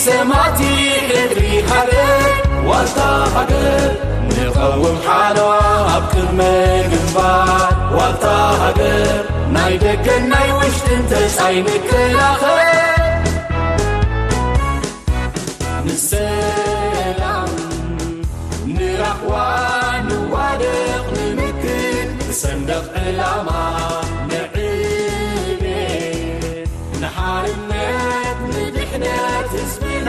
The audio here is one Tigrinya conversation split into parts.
ሰማቲ ሕድሪ ሃገር ዋልታ ሃገር ንቐውም ሓለዋ ኣብ ቅድመ ግንባር ዋልታ ሃገር ናይ ደገን ናይ ውሽጥን ተጻይ ንከላኸል ንሰላም ንራህዋ ንዋደቕ ንምክት ብሰንደቕ ዕላማ ንዕቤት ንሓርነት ንድሕነት ህዝብና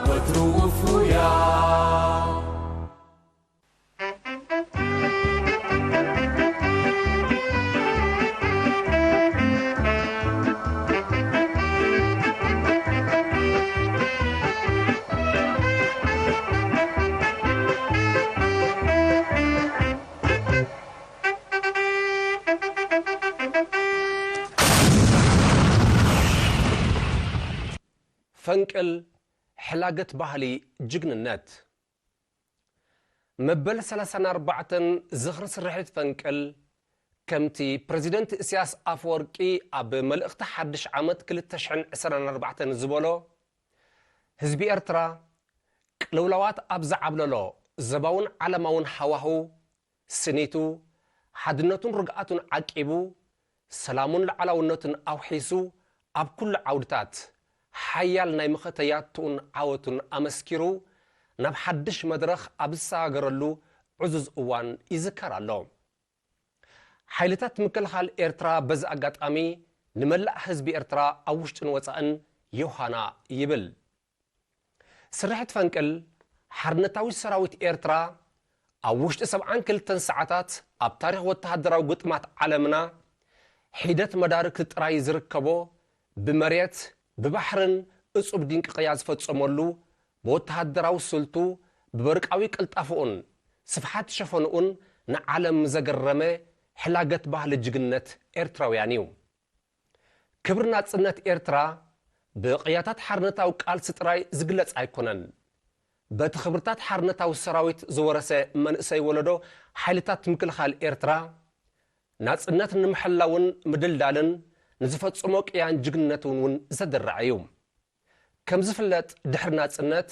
ወትሩ ውፉያ። ፈንቅል፣ ሕላገት ባህሊ ጅግንነት። መበል ሰላሳን ኣርባዕተን ዝኽሪ ስርሒት ፈንቅል፣ ከምቲ ፕረዚደንት እስያስ ኣፈወርቂ ኣብ መልእኽቲ ሓድሽ ዓመት ክልተ ሽሕን ዕስራን ኣርባዕተን ዝበሎ፣ ህዝቢ ኤርትራ ቅልውላዋት ኣብ ዝዓብለሎ ዘባውን ዓለማውን ሃዋሁ ስኒቱ፣ ሓድነቱን ርግኣቱን ዓቂቡ፣ ሰላሙን ሉዓላውነቱን ኣውሒሱ፣ ኣብ ኩሉ ዓውድታት ሓያል ናይ መኸተ ያትኡን ዓወቱን ኣመስኪሩ፣ ናብ ሓድሽ መድረኽ ኣብ ዝሰጋገረሉ ዕዙዝ እዋን ይዝከር ኣሎ። ሓይልታት ምክልኻል ኤርትራ በዚ ኣጋጣሚ ንመላእ ህዝቢ ኤርትራ ኣብ ውሽጥን ወጻእን ዮሃና ይብል። ስርሒት ፈንቅል ሓርነታዊ ሰራዊት ኤርትራ ኣብ ውሽጢ ሰብዓን ክልተን ሰዓታት ኣብ ታሪኽ ወተሃደራዊ ግጥማት ዓለምና ሒደት መዳርግቲ ጥራይ ዝርከቦ፣ ብመሬት ብባሕርን እጹብ ድንቂ ቅያ ዝፈጸመሉ፣ ብወተሃደራዊ ስልቱ፣ ብበርቃዊ ቅልጣፈኡን ስፍሓት ሸፈንኡን ንዓለም ዘገረመ ሕላገት ባህሊ ጅግነት ኤርትራውያን እዩ። ክብሪ ናጽነት ኤርትራ ብቕያታት ሓርነታዊ ቃልሲ ጥራይ ዝግለጽ ኣይኮነን። በቲ ክብርታት ሓርነታዊ ሰራዊት ዝወረሰ መንእሰይ ወለዶ ሓይልታት ምክልኻል ኤርትራ፣ ናጽነት ንምሕላውን ምድልዳልን ንዝፈጽሞ ቅያን ጅግንነትን እውን ዘደርዐ እዩ። ከም ዝፍለጥ፣ ድሕሪ ናጽነት፣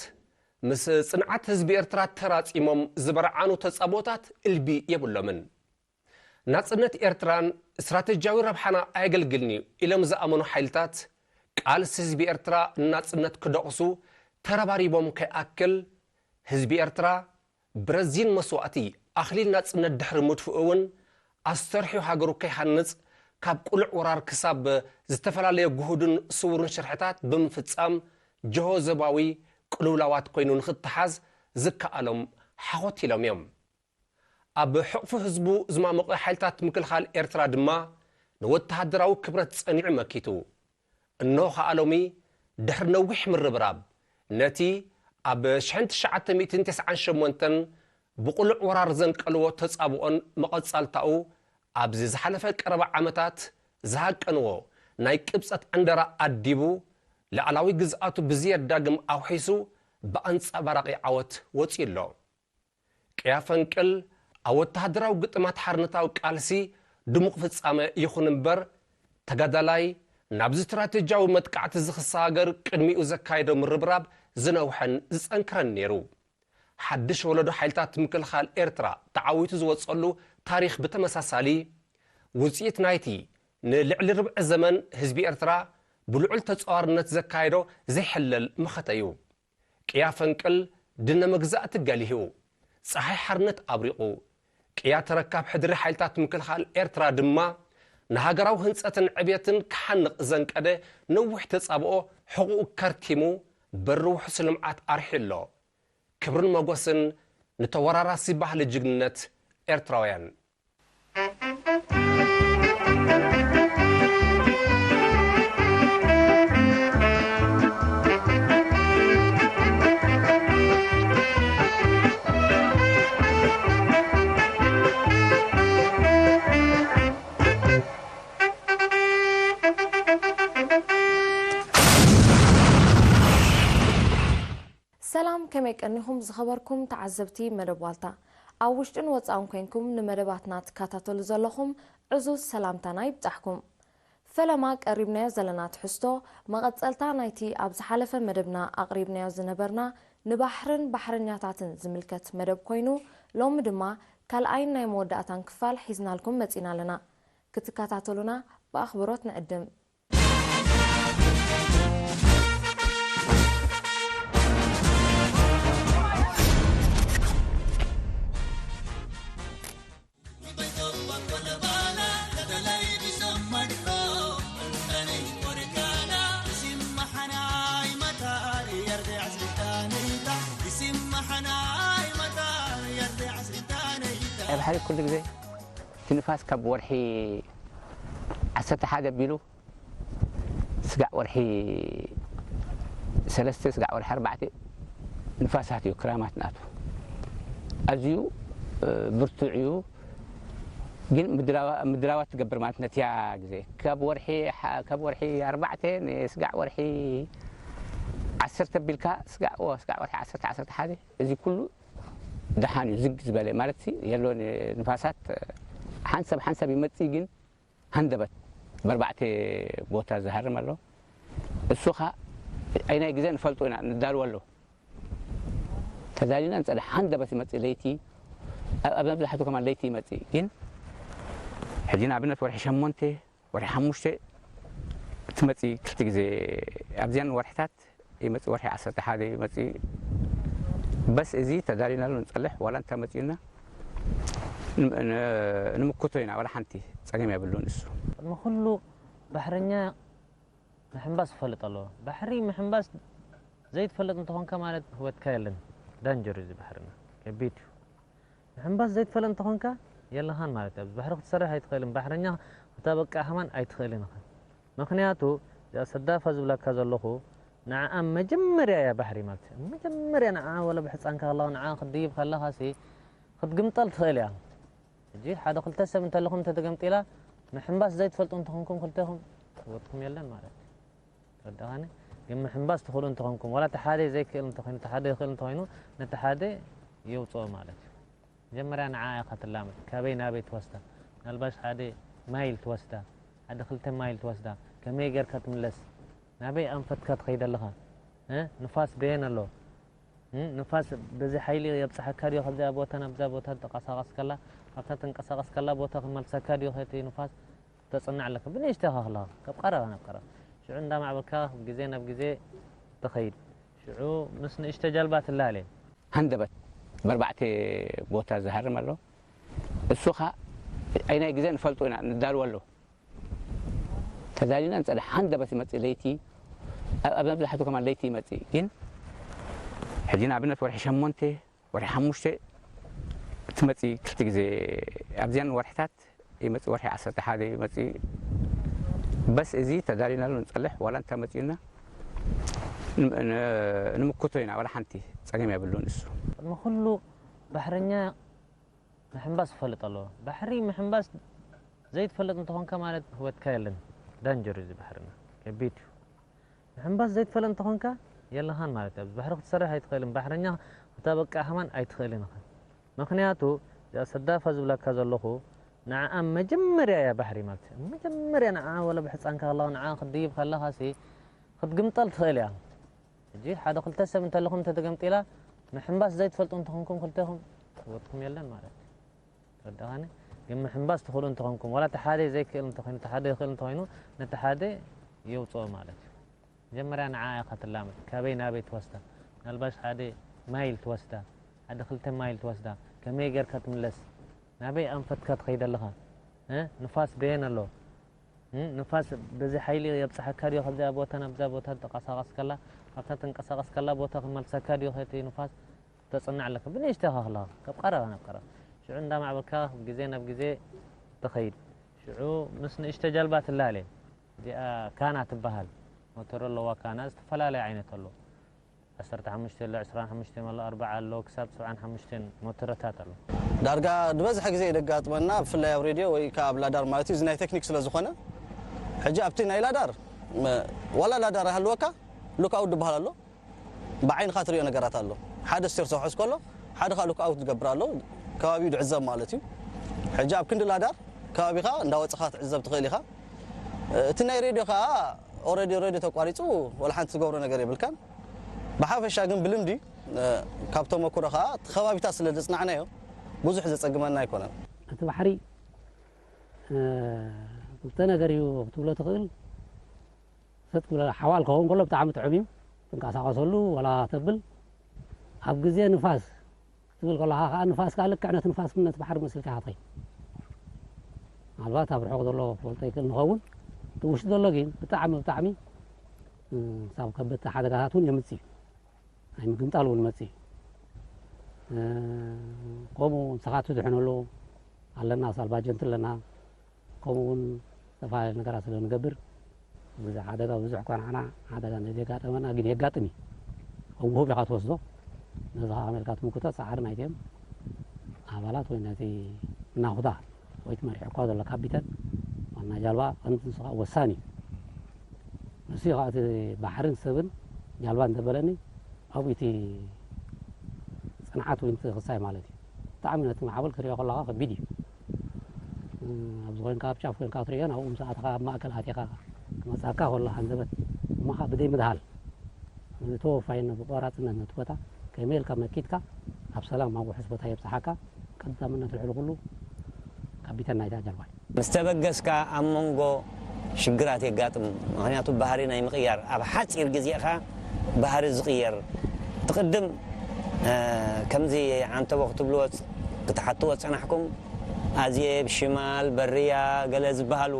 ምስ ጽንዓት ህዝቢ ኤርትራ ተራጺሞም ዝበርዓኑ ተጻብኦታት እልቢ የብሎምን። ናጽነት ኤርትራን ስትራተጂያዊ ረብሓና ኣየገልግልን እዩ ኢሎም ዝኣመኑ ሓይልታት፣ ቃልሲ ህዝቢ ኤርትራ ንናጽነት ክደቕሱ ተረባሪቦም ከይኣክል፣ ህዝቢ ኤርትራ ብረዚን መስዋእቲ ኣኽሊል ናጽነት ድሕሪ ምድፍኡ እውን፣ ኣስተርሕዩ ሃገሩ ከይሃንጽ፣ ካብ ቅሉዕ ወራር ክሳብ ዝተፈላለየ ግሁድን ስውርን ሽርሕታት ብምፍጻም፣ ጀሆ ዞባዊ ቅልውላዋት ኮይኑ ንኽተሓዝ ዝከኣሎም ሓኾት ኢሎም እዮም። ኣብ ሕቕፊ ህዝቡ ዝማመቑ ሓይልታት ምክልኻል ኤርትራ ድማ ንወተሃደራዊ ክብረት ጸኒዑ መኪቱ። እነሆ ኸኣ ሎሚ፣ ድሕሪ ነዊሕ ምርብራብ፣ ነቲ ኣብ ሽሕን ትሽዓተ ሚእትን ተስዓን ሸሞንተን ብቕሉዕ ወራር ዘንቀልዎ ተጻብኦን መቐጻልታኡ፣ ኣብዚ ዝሓለፈ ቀረባ ዓመታት ዝሃቀንዎ ናይ ቅብጸት ዕንደራ ኣዲቡ፣ ላዕላዊ ግዝኣቱ ብዘየዳግም ኣውሒሱ፣ ብኣንጸባራቒ ዓወት ወጺኡ ኣሎ። ቅያ ፈንቅል ኣብ ወተሃደራዊ ግጥማት ሓርነታዊ ቃልሲ ድሙቕ ፍጻመ ይኹን እምበር፣ ተጋዳላይ ናብዚ ስትራተጂያዊ መጥቃዕቲ እዚ ክሰጋገር ቅድሚኡ ዘካየዶ ምርብራብ ዝነውሐን ዝጸንከረን ነይሩ። ሓድሽ ወለዶ ሓይልታት ምክልኻል ኤርትራ ተዓዊቱ ዝወጸሉ ታሪኽ ብተመሳሳሊ፣ ውጽኢት ናይቲ ንልዕሊ ርብዒ ዘመን ህዝቢ ኤርትራ ብልዑል ተጻዋርነት ዘካየዶ ዘይሕለል መኸተ እዩ። ቅያ ፈንቅል ድነ መግዛእቲ ገሊሁ፣ ጸሓይ ሓርነት ኣብሪቑ። ቅያ ተረካብ ሕድሪ ሓይልታት ምክልኻል ኤርትራ ድማ ንሃገራዊ ህንጸትን ዕብየትን ክሓንቕ ዘንቀደ ነዊሕ ተጻብኦ ሕቑኡ ከርቲሙ፣ በሪ ውሑስ ልምዓት ኣርሒሉ ኣሎ። ክብርን መጎስን ንተወራራሲ ባህሊ ጅግንነት ኤርትራውያን። ሰላም፣ ከመይ ቀኒኹም ዝኸበርኩም ተዓዘብቲ መደብ ዋልታ? ኣብ ውሽጥን ወጻእን ኮይንኩም ንመደባትና ትከታተሉ ዘለኹም ዕዙዝ ሰላምታና ይብጻሕኩም። ፈለማ ቀሪብናዮ ዘለና ትሕዝቶ፣ መቐጸልታ ናይቲ ኣብ ዝሓለፈ መደብና ኣቕሪብናዮ ዝነበርና ንባሕርን ባሕረኛታትን ዝምልከት መደብ ኮይኑ፣ ሎሚ ድማ ካልኣይን ናይ መወዳእታን ክፋል ሒዝናልኩም መጺና ኣለና። ክትከታተሉና ብኣኽብሮት ንዕድም። ኣብ ሓደ ኩሉ ግዜ እቲ ንፋስ ካብ ወርሒ ዓሰርተ ሓደ ኣቢሉ ስጋዕ ወርሒ ሰለስተ፣ ስጋዕ ወርሒ ኣርባዕተ ንፋሳት እዩ ክራማት ናቱ። ኣዝዩ ብርቱዕ እዩ። ግን ምድራዋት ትገብር ማለት ነቲያ ግዜ ካብ ወርሒ ካብ ወርሒ ኣርባዕተ ንስጋዕ ወርሒ ዓሰርተ ቢልካ ስጋዕ ስጋዕ ወርሒ ዓሰርተ ዓሰርተ ሓደ እዚ ኩሉ ደሓን እዩ። ዝግ ዝበለ ማለት የሎ። ንፋሳት ሓንሰብ ሓንሰብ ይመጽእ ግን ሃንደበት በርባዕተ ቦታ ዝሃርም ኣሎ። እሱኻ ኣይናይ ግዜ ንፈልጦ ኢና ንዳልወ ኣሎ። ተዳሊና ንጸንሕ። ሃንደበት ይመጽእ ለይቲ፣ ኣብ መብዛሕቱ ከማን ለይቲ ይመጽእ። ግን ሕጂ ንኣብነት ወርሒ ሸሞንተ ወርሒ ሓሙሽተ ትመጽእ ክልተ ግዜ ኣብዚኣን ወርሕታት ይመጽእ፣ ወርሒ ዓሰርተ ሓደ ይመጽእ። በስ እዚ ተዳሊናሉ ንጸልሕ ዋላ እንታይ መጺኡና ንምክቶ ኢና። ዋላ ሓንቲ ጸገም የብሉን እሱ። ቅድሚ ኩሉ ባሕረኛ ምሕንባስ ክፈልጥ ኣለዎ። ባሕሪ ምሕንባስ ዘይትፈልጥ እንተኾንካ ማለት ህወትካ የለን። ዳንጀር እዩ እዚ ባሕርና። ከቢድ እዩ። ምሕንባስ ዘይትፈልጥ እንተኾንካ የለኻን ማለት እዩ። ኣብዚ ባሕሪ ክትሰርሕ ኣይትኽእልን። ባሕረኛ ክተበቅዕ ከማን ኣይትኽእልን ኢኻ። ምኽንያቱ እዚኣ ሰዳፋ ዝብለካ ዘለኹ ንዓኣ መጀመርያ እያ ባሕሪ ማለት እዩ። መጀመርያ ንዓኣ ወላ ብሕፃንካ ከለኻ ንዓኣ ክትድይብ ከለኻሲ ክትግምጠል ትኽእል እያ። ሕጂ ሓደ ክልተ ሰብ እንተለኹም እንተተገምጢላ ምሕንባስ ዘይትፈልጡ እንተኾንኩም ክልቴኹም ህይወትኩም የለን ማለት እዩ። ተረዳኻኒ? ግን ምሕንባስ ትኽእሉ እንተኾንኩም ዋላ እቲ ሓደ ዘይክእል እንተኾይኑ እቲ ሓደ ይኽእል እንተኾይኑ ነቲ ሓደ የውፅኦ ማለት እዩ። መጀመርያ ንዓ ኢኻ ትላመድ። ካበይ ናበይ ትወስዳ? ምናልባሽ ሓደ ማይል ትወስዳ፣ ሓደ ክልተ ማይል ትወስዳ። ከመይ ጌርካ ትምለስ? ናበይ ኣንፈትካ ትኸይድ ኣለኻ? እ? ንፋስ በየን ኣሎ? እ? ንፋስ በዚ ሓይሊ የብጽሓካ ድዩ ካብዚኣ ቦታ ናብዛ ቦታ ትንቀሳቐስ ከላ? ካብታ ትንቀሳቐስ ከላ ቦታ ክመልሰካ ድዩ ከቲ ንፋስ? ተጽንዕ ኣለካ። ብንእሽተኻ ከለኻ ካብ ቀረባ ናብ ቀረባ። ሽዑ እንዳማዕበልካ ካብ ግዜ ናብ ግዜ ትኸይድ። ሽዑ ምስ ንእሽቶ ጃልባ ትላለ። ሃንደበት በርባዕተ ቦታ ዝሃርም ኣሎ። እሱኻ ኣይናይ ግዜ ንፈልጦ ኢና ንዳልወ ኣሎ። ተዳሊና ንጸንሕ። ሃንደበት ይመጽእ ለይቲ፣ ኣብ መብዛሕቱ ከማን ለይቲ ይመጽእ። ግን ሕጂ ንኣብነት ወርሒ ሸሞንተ ወርሒ ሓሙሽተ ትመጽእ ክልተ ግዜ ኣብዚኣን ወርሕታት ይመጽእ፣ ወርሒ ዓሰርተ ሓደ ይመጽእ። በስ እዚ ተዳሊናሉ ንጸልሕ ዋላ እንታይ መጺኡና ንምክቶ ኢና። ዋላ ሓንቲ ጸገም የብሉን እሱ። ቅድሚ ኩሉ ባሕረኛ ምሕንባስ ክፈልጥ ኣለዎ። ባሕሪ ምሕንባስ ዘይትፈልጥ እንተኾንካ ማለት ህይወትካ የለን። ዳንጀር እዩ እዚ ባሕርና። ከቢድ እዩ። ምሕንባስ ዘይትፈልጥ እንተኾንካ የለኻን ማለት እዩ። ኣብዚ ባሕሪ ክትሰርሕ ኣይትኽእልን። ባሕረኛ ክተበቅዕ ከማን ኣይትኽእልን ኢኻ። ምኽንያቱ እዚኣ ሰዳፋ ዝብለካ ዘለኹ ንዓኣ መጀመርያ እያ ባሕሪ ማለት እዩ። መጀመርያ ንዓኣ ወላ ብሕፃንካ ከለኻ ንዓኣ ክትድይብ ከለኻሲ ክትግምጠል ትኽእል እያ። ሕጂ ሓደ ክልተ ሰብ እንተለኹም እንተተገምጢላ ምሕንባስ ዘይትፈልጡ እንተኾንኩም ክልቴኹም ህይወትኩም የለን ማለት እዩ። ተረዳኻኒ? ግን ምሕንባስ ትኽእሉ እንተኾንኩም ዋላ እቲ ሓደ ዘይክእል እንተኾይኑ እቲ ሓደ ይኽእል እንተኾይኑ ነቲ ሓደ የውፅኦ ማለት እዩ። መጀመርያ ንዓ ኢኻ ትላመድ። ካበይ ናበይ ትወስዳ? ምናልባሽ ሓደ ማይል ትወስዳ፣ ሓደ ክልተ ማይል ትወስዳ። ከመይ ጌርካ ትምለስ? ናበይ ኣንፈትካ ትኸይድ ኣለኻ? እ? ንፋስ በየን ኣሎ? እ? ንፋስ በዚ ሓይሊ የብጽሓካ ድዩ ካብዚኣ ቦታ ናብዛ ቦታ ትንቀሳቐስ ከላ? ካብታ ትንቀሳቐስ ከላ ቦታ ክመልሰካ ድዩ ከቲ ንፋስ? ተጽንዕ ኣለካ። ብንእሽተኻ ከለኻ ካብ ቀረባ ናብ ቀረባ። ሽዑ እንዳማዕበልካ ካብ ግዜ ናብ ግዜ ትኸይድ። ሽዑ ምስ ንእሽቶ ጃልባ ትላለ። እዚኣ ካና ትበሃል። ሞተር ኣለዋ ካና፣ ዝተፈላለየ ዓይነት ኣሎ። ዓሰርተ ሓሙሽተ ኣሎ፣ ዕስራን ሓሙሽተን ኣሎ፣ ኣርባዓ ኣሎ፣ ክሳብ ሰብዓን ሓሙሽተን ሞተረታት ኣሎ። ዳርጋ ዝበዝሐ ግዜ እዩ ደጋጥመና፣ ብፍላይ ኣብ ሬድዮ ወይ ከኣ ኣብ ላዳር ማለት እዩ። እዚ ናይ ቴክኒክ ስለ ዝኾነ፣ ሕጂ ኣብቲ ናይ ላዳር፣ መ-፣ ዋላ ላዳር ይሃልወካ፣ ሉክኣውት ዝበሃል ኣሎ። ብዓይንኻ ትሪኦ ነገራት ኣሎ። ሓደ ስቴርቶ ክሕዝ ከሎ፣ ሓደ ከኣ ሉክኣውት ዝገብር ኣሎ፣ ከባቢኡ ዝዕዘብ ማለት እዩ። ሕጂ ኣብ ክንዲ ላዳር፣ ከባቢኻ እንዳወጸኻ ክትዕዘብ ትኽእል ኢኻ። እቲ ናይ ሬድዮ ከዓ ኦረዲ ሬድዮ ተቋሪፁ፣ ወላ ሓንቲ ዝገብሮ ነገር የብልካን። ብሓፈሻ ግን ብልምዲ፣ ካብ ተመኩሮ ከዓ እቲ ከባቢታት ስለ ዘፅናዕናዮ ብዙሕ ዘፀግመና ኣይኮነን። እቲ ባሕሪ ክልተ ነገር እዩ ክትብሎ ትኽእል። ሰጥ ክብለ ሓዋል ክኸውን ከሎ ብጣዕሚ ጥዑም እዩ። ትንቀሳቐሰሉ ዋላ ተብል ኣብ ግዜ ንፋስ ክትብል ከለኻ ከዓ ንፋስ ከዓ ልክዕ ነቲ ንፋስ ነቲ ባሕሪ መሲልካ ኢኻ ትኸይድ። ምናልባት ኣብ ርሑቕ ዘሎ ክፈልጦ ይክእል ንኸውን። እቲ ውሽጢ ዘሎ ግን ብጣዕሚ ብጣዕሚ ሳብ ከበድቲ ሓደጋታት እውን የምፅእ እዩ። ናይ ምግምጣል እውን መፅእ እዩ። ከምኡ ንስኻ ትድሕነሉ ኣለና፣ ሳልቫጀንት ኣለና። ከምኡ እውን ዝተፈላለዩ ነገራት ስለ ንገብር ብዙሕ ሓደጋ ብዙሕ እኳ ንዓና ሓደጋ እንተዘየጋጠመና ግን የጋጥም እዩ። ከም ውሁብ ኢኻ ትወስዶ። ነዚ ከዓ ከመልካ ትምክቶ ፃዕሪ ናይቲኦም ኣባላት ወይ ነቲ ናኹዳ ወይ እቲ መሪሑ እኳ ዘሎ ካፒተን ዋና ጃልባ ቀንዲ ንሱ ከዓ ወሳኒ እዩ። ንሱ እዩ ከዓ እቲ ባሕርን ሰብን ጃልባ እንተበለኒ ኣብኡ እቲ ፅንዓት ወይ እቲ ክሳይ ማለት እዩ። ብጣዕሚ ነቲ ማዕበል ክሪኦ ከለካ ከቢድ እዩ። ኣብዚ ኮይንካ ኣብ ጫፍ ኮይንካ ክትሪኦ ናብኡ ምስ ኣተኻ ኣብ ማእከል ኣቲኻ ክመፃካ ከሎ ሃንደበት እሞ ከዓ ብደይ ምድሃል ብተወፋይነት ብቆራፅነት ነቲ ቦታ ከመይ ኢልካ መኪትካ ኣብ ሰላም ኣብ ውሑስ ቦታ የብፅሓካ። ቀዳምነት ልዕሊ ኩሉ ካፒተን ናይታ ጃልባ እዩ። ምስ ተበገስካ ኣብ መንጎ ሽግራት የጋጥም። ምኽንያቱ ባህሪ ናይ ምቕያር ኣብ ሓፂር ግዜኻ ባህሪ ዝቕየር ትቕድም ከምዚ ዓንተቦ ክትብልዎ ክትሓትዎ ፀናሕኩም ኣዝየ ብሽማል በርያ ገለ ዝበሃሉ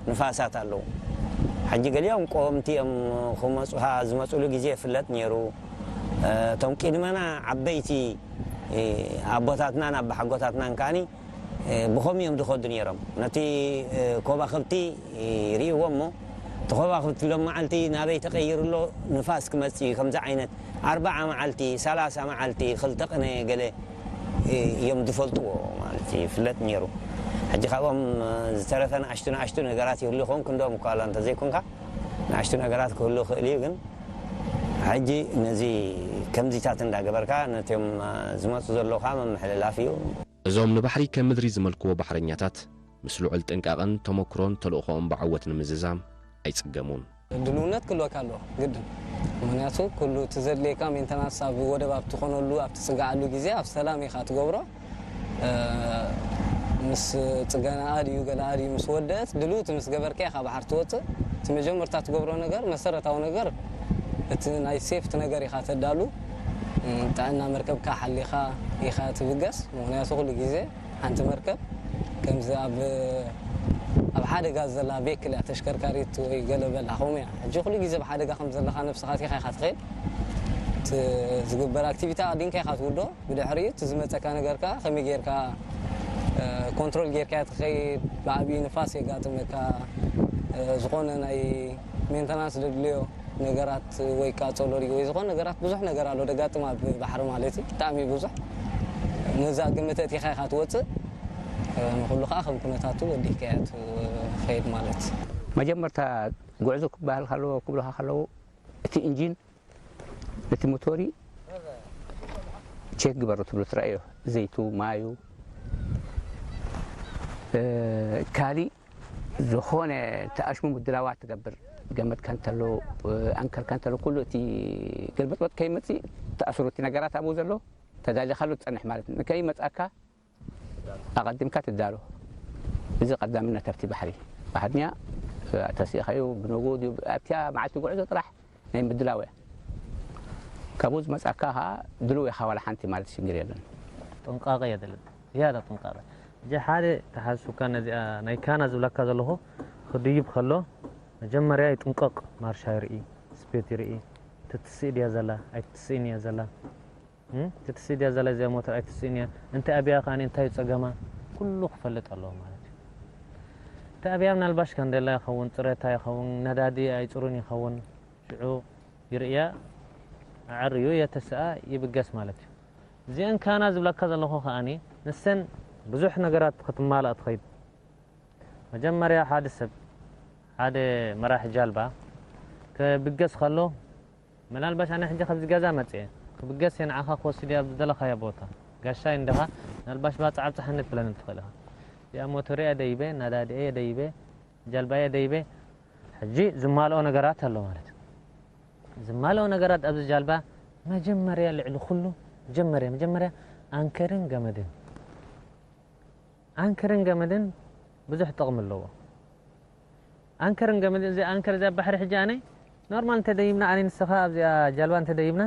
ንፋሳት ኣለዉ። ሕጂ ገሊኦም ቆወምቲ እዮም ክመፁኻ ዝመፁሉ ግዜ ይፍለጥ ነይሩ። እቶም ቅድመና ዓበይቲ ኣቦታትናን ኣባሓጎታትናን ከዓኒ ብኸምኡ እዮም ዝኸዱ ነይሮም። ነቲ ኮባኽብቲ ይርእይዎ እሞ እቲ ኮባኽብቲ ሎም መዓልቲ ናበይ ተቐይሩ ኣሎ ንፋስ ክመፅእ እዩ ከምዚ ዓይነት ኣርባዓ መዓልቲ ሰላሳ መዓልቲ ክልተ ቅነ ገለ እዮም ዝፈልጥዎ ማለት እዩ ይፍለጥ ነይሩ። ሕጂ ካብኦም ዝተረፈ ንኣሽቱ ንኣሽቱ ነገራት ይህሉ ይኸውን ክንድኦም እኳ ኣላ እንተዘይኮንካ ንኣሽቱ ነገራት ክህሉ ይኽእል እዩ ግን ሕጂ ነዚ ከምዚታት እንዳገበርካ ነቶም ዝመፁ ዘለዉ ከዓ ምምሕልላፍ እዩ። እዞም ንባሕሪ ከም ምድሪ ዝመልክዎ ባሕረኛታት፣ ምስ ልዑል ጥንቃቐን ተመኩሮን ተልእኾኦም ብዓወት ንምዝዛም ኣይጽገሙን። ድልውነት ክህልወካ ኣለዎ ግድን። ምኽንያቱ ኩሉ እቲ ዘድልየካ ሜንተናንስ ኣብ ወደብ ኣብ ትኾነሉ ኣብ ትጽግዓሉ ግዜ ኣብ ሰላም ኢኻ ትገብሮ። ምስ ጽገናኣ ድዩ ገለኣ ድዩ ምስ ወደአት ድልውቲ ምስ ገበርካ ኢኻ ባሕሪ ትወጽእ። እቲ መጀመርታ ትገብሮ ነገር መሰረታዊ ነገር እቲ ናይ ሴፍቲ ነገር ኢኻ ተዳሉ። ጥዕና መርከብካ ሓሊኻ ኢኻ ትብገስ። ምኽንያቱ ኩሉ ግዜ ሓንቲ መርከብ ከምዚ ኣብ ኣብ ሓደጋ ዘላ ቬክል እያ ተሽከርካሪት ወይ ገለ በላ ከምኡ እያ። ሕጂ ኩሉ ግዜ ብሓደጋ ከም ዘለኻ ነብስኻ ኣቲኻ ኢኻ ትኸይድ። እቲ ዝግበር ኣክቲቪቲ ኣቕዲምካ ኢኻ ትውድኦ። ብድሕሪኡ እቲ ዝመፀካ ነገር ከዓ ከመይ ጌርካ ኮንትሮል ጌርካ ትኸይድ። ብዓብዪ ንፋስ የጋጥመካ። ዝኾነ ናይ ሜንተናንስ ዘድልዮ ነገራት ወይ ቃፀሎ ድዩ ወይ ዝኾነ ነገራት ብዙሕ ነገር ኣሎ ደጋጥም ኣብ ባሕሪ ማለት እዩ ብጣዕሚ ብዙሕ ነዛ ግምት ኣእቲኻ ኢኻ ትወፅእ ንኩሉ ከዓ ከም ኩነታቱ ወዲህካ እያ ትኸይድ ማለት መጀመርታ ጉዕዞ ክበሃል ከለዎ ክብሉካ ከለዉ እቲ እንጂን እቲ ሞቶሪ ቼክ ግበሮ ትብሎ ትረኣዮ ዘይቱ ማዩ ካሊእ ዝኾነ ተኣሽሙ ምድላዋት ትገብር ገመድካ እንተሎ ኣንከርካ እንተሎ ኩሉ እቲ ገልበጥበጥ ከይመፅእ ተኣስሩ እቲ ነገራት ኣብኡ ዘሎ ተዳሊኻሉ ትፀንሕ ማለት እዩ። ንከይመፅኣካ ኣቐዲምካ ትዳሎ። እዚ ቀዳምነት ኣብቲ ባሕሪ ባሕርኛ ተሲእኻዩ ብነጉ ድዩ ኣብቲያ መዓልቲ ጉዕዞ ጥራሕ ናይ ምድላው እያ። ካብኡ ዝመፅኣካ ከዓ ድልው ኢኻ ዋላ ሓንቲ ማለት ሽግር የለን። ጥንቃቐ የድሊ፣ ዝያዳ ጥንቃቐ። ሕጂ ሓደ ተሓዝኩካ ነዚኣ ናይ ካና ዝብለካ ዘለኹ ክድይብ ከሎ መጀመርያ ይጥንቀቕ፣ ማርሻ ይርኢ፣ ስፔድ ይርኢ፣ ትትስእ ድያ ዘላ ኣይትትስእን እያ ዘላ፣ እም፣ ትትስእ ድያ ዘላ እዚኣ ሞተር ኣይትትስእን እያ፣ እንተ ኣብያ ከኣ እንታይ እዩ ጸገማ፣ ኩሉ ክፈልጥ ኣለዎ ማለት እዩ። እንተ ኣብያ ምናልባሽ ካንደላ ይኸውን፣ ጽሬታ ይኸውን፣ ነዳዲ ኣይጽሩን ይኸውን፣ ሽዑ ይርእያ፣ ኣዐርዩ የተስኣ ይብገስ ማለት እዩ። እዚአን ካና ዝብለካ ዘለኹ ከኣኒ ንሰን ብዙሕ ነገራት ክትማላእ ትኸይድ። መጀመርያ ሓደ ሰብ ሓደ መራሒ ጃልባ ክብገስ ከሎ ምናልባሽ ኣነ ሕጂ ካብዚ ገዛ መፅየ ክብገስ እየ ንዓኻ ክወስድ እየ ኣብ ዝደለኻዮ ቦታ ጋሻይ እንድኻ ምናልባሽ ባፅዓ ኣብፅሓኒ ትብለኒ ትኽእል ኢኻ። እዚኣ ሞተሪኣ ደይበ፣ ነዳዲኤ ደይበ፣ ጃልባየ ደይበ ሕጂ ዝማልኦ ነገራት ኣሎ ማለት እዩ። ዝማልኦ ነገራት ኣብዚ ጃልባ መጀመርያ፣ ልዕሊ ኩሉ መጀመርያ መጀመርያ ኣንከርን ገመድን። ኣንከርን ገመድን ብዙሕ ጥቕሚ ኣለዎ። ኣንከርን ገመድን፣ እዚ ኣንከር፣ እዚኣ ባሕሪ ሕጂ ኣነ ኖርማል እንተደይብና፣ ኣነ ንስኻ ኣብዚኣ ጃልባ እንተደይብና፣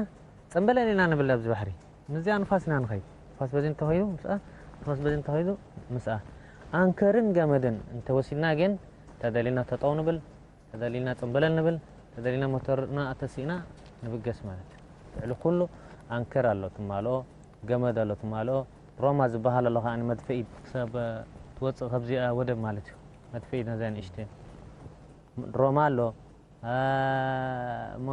ጽምበለል ኢና ንብል ኣብዚ ባሕሪ። ምስዚኣ ንፋስ ኢና ንኸይድ። ንፋስ በዚ እንተኸይዱ ምስኣ፣ ንፋስ በዚ እንተኸይዱ ምስኣ። ኣንከርን ገመድን እንተወሲድና ግን፣ ተደሊና ተጠው ንብል፣ ተደሊና ጽምበለል ንብል፣ ተደሊና ሞተርና ኣተሲእና ንብገስ ማለት እዩ። ልዕሊ ኩሉ ኣንከር ኣሎ ትማልኦ፣ ገመድ ኣሎ ትማልኦ፣ ሮማ ዝበሃል ኣሎ ከኣ ንመድፍኢት ክሳብ ትወጽእ ካብዚኣ ወደብ ማለት እዩ። መድፍኢት ነዚኣ ንእሽተይ ሮማ ኣሎ። አ፣ እሞ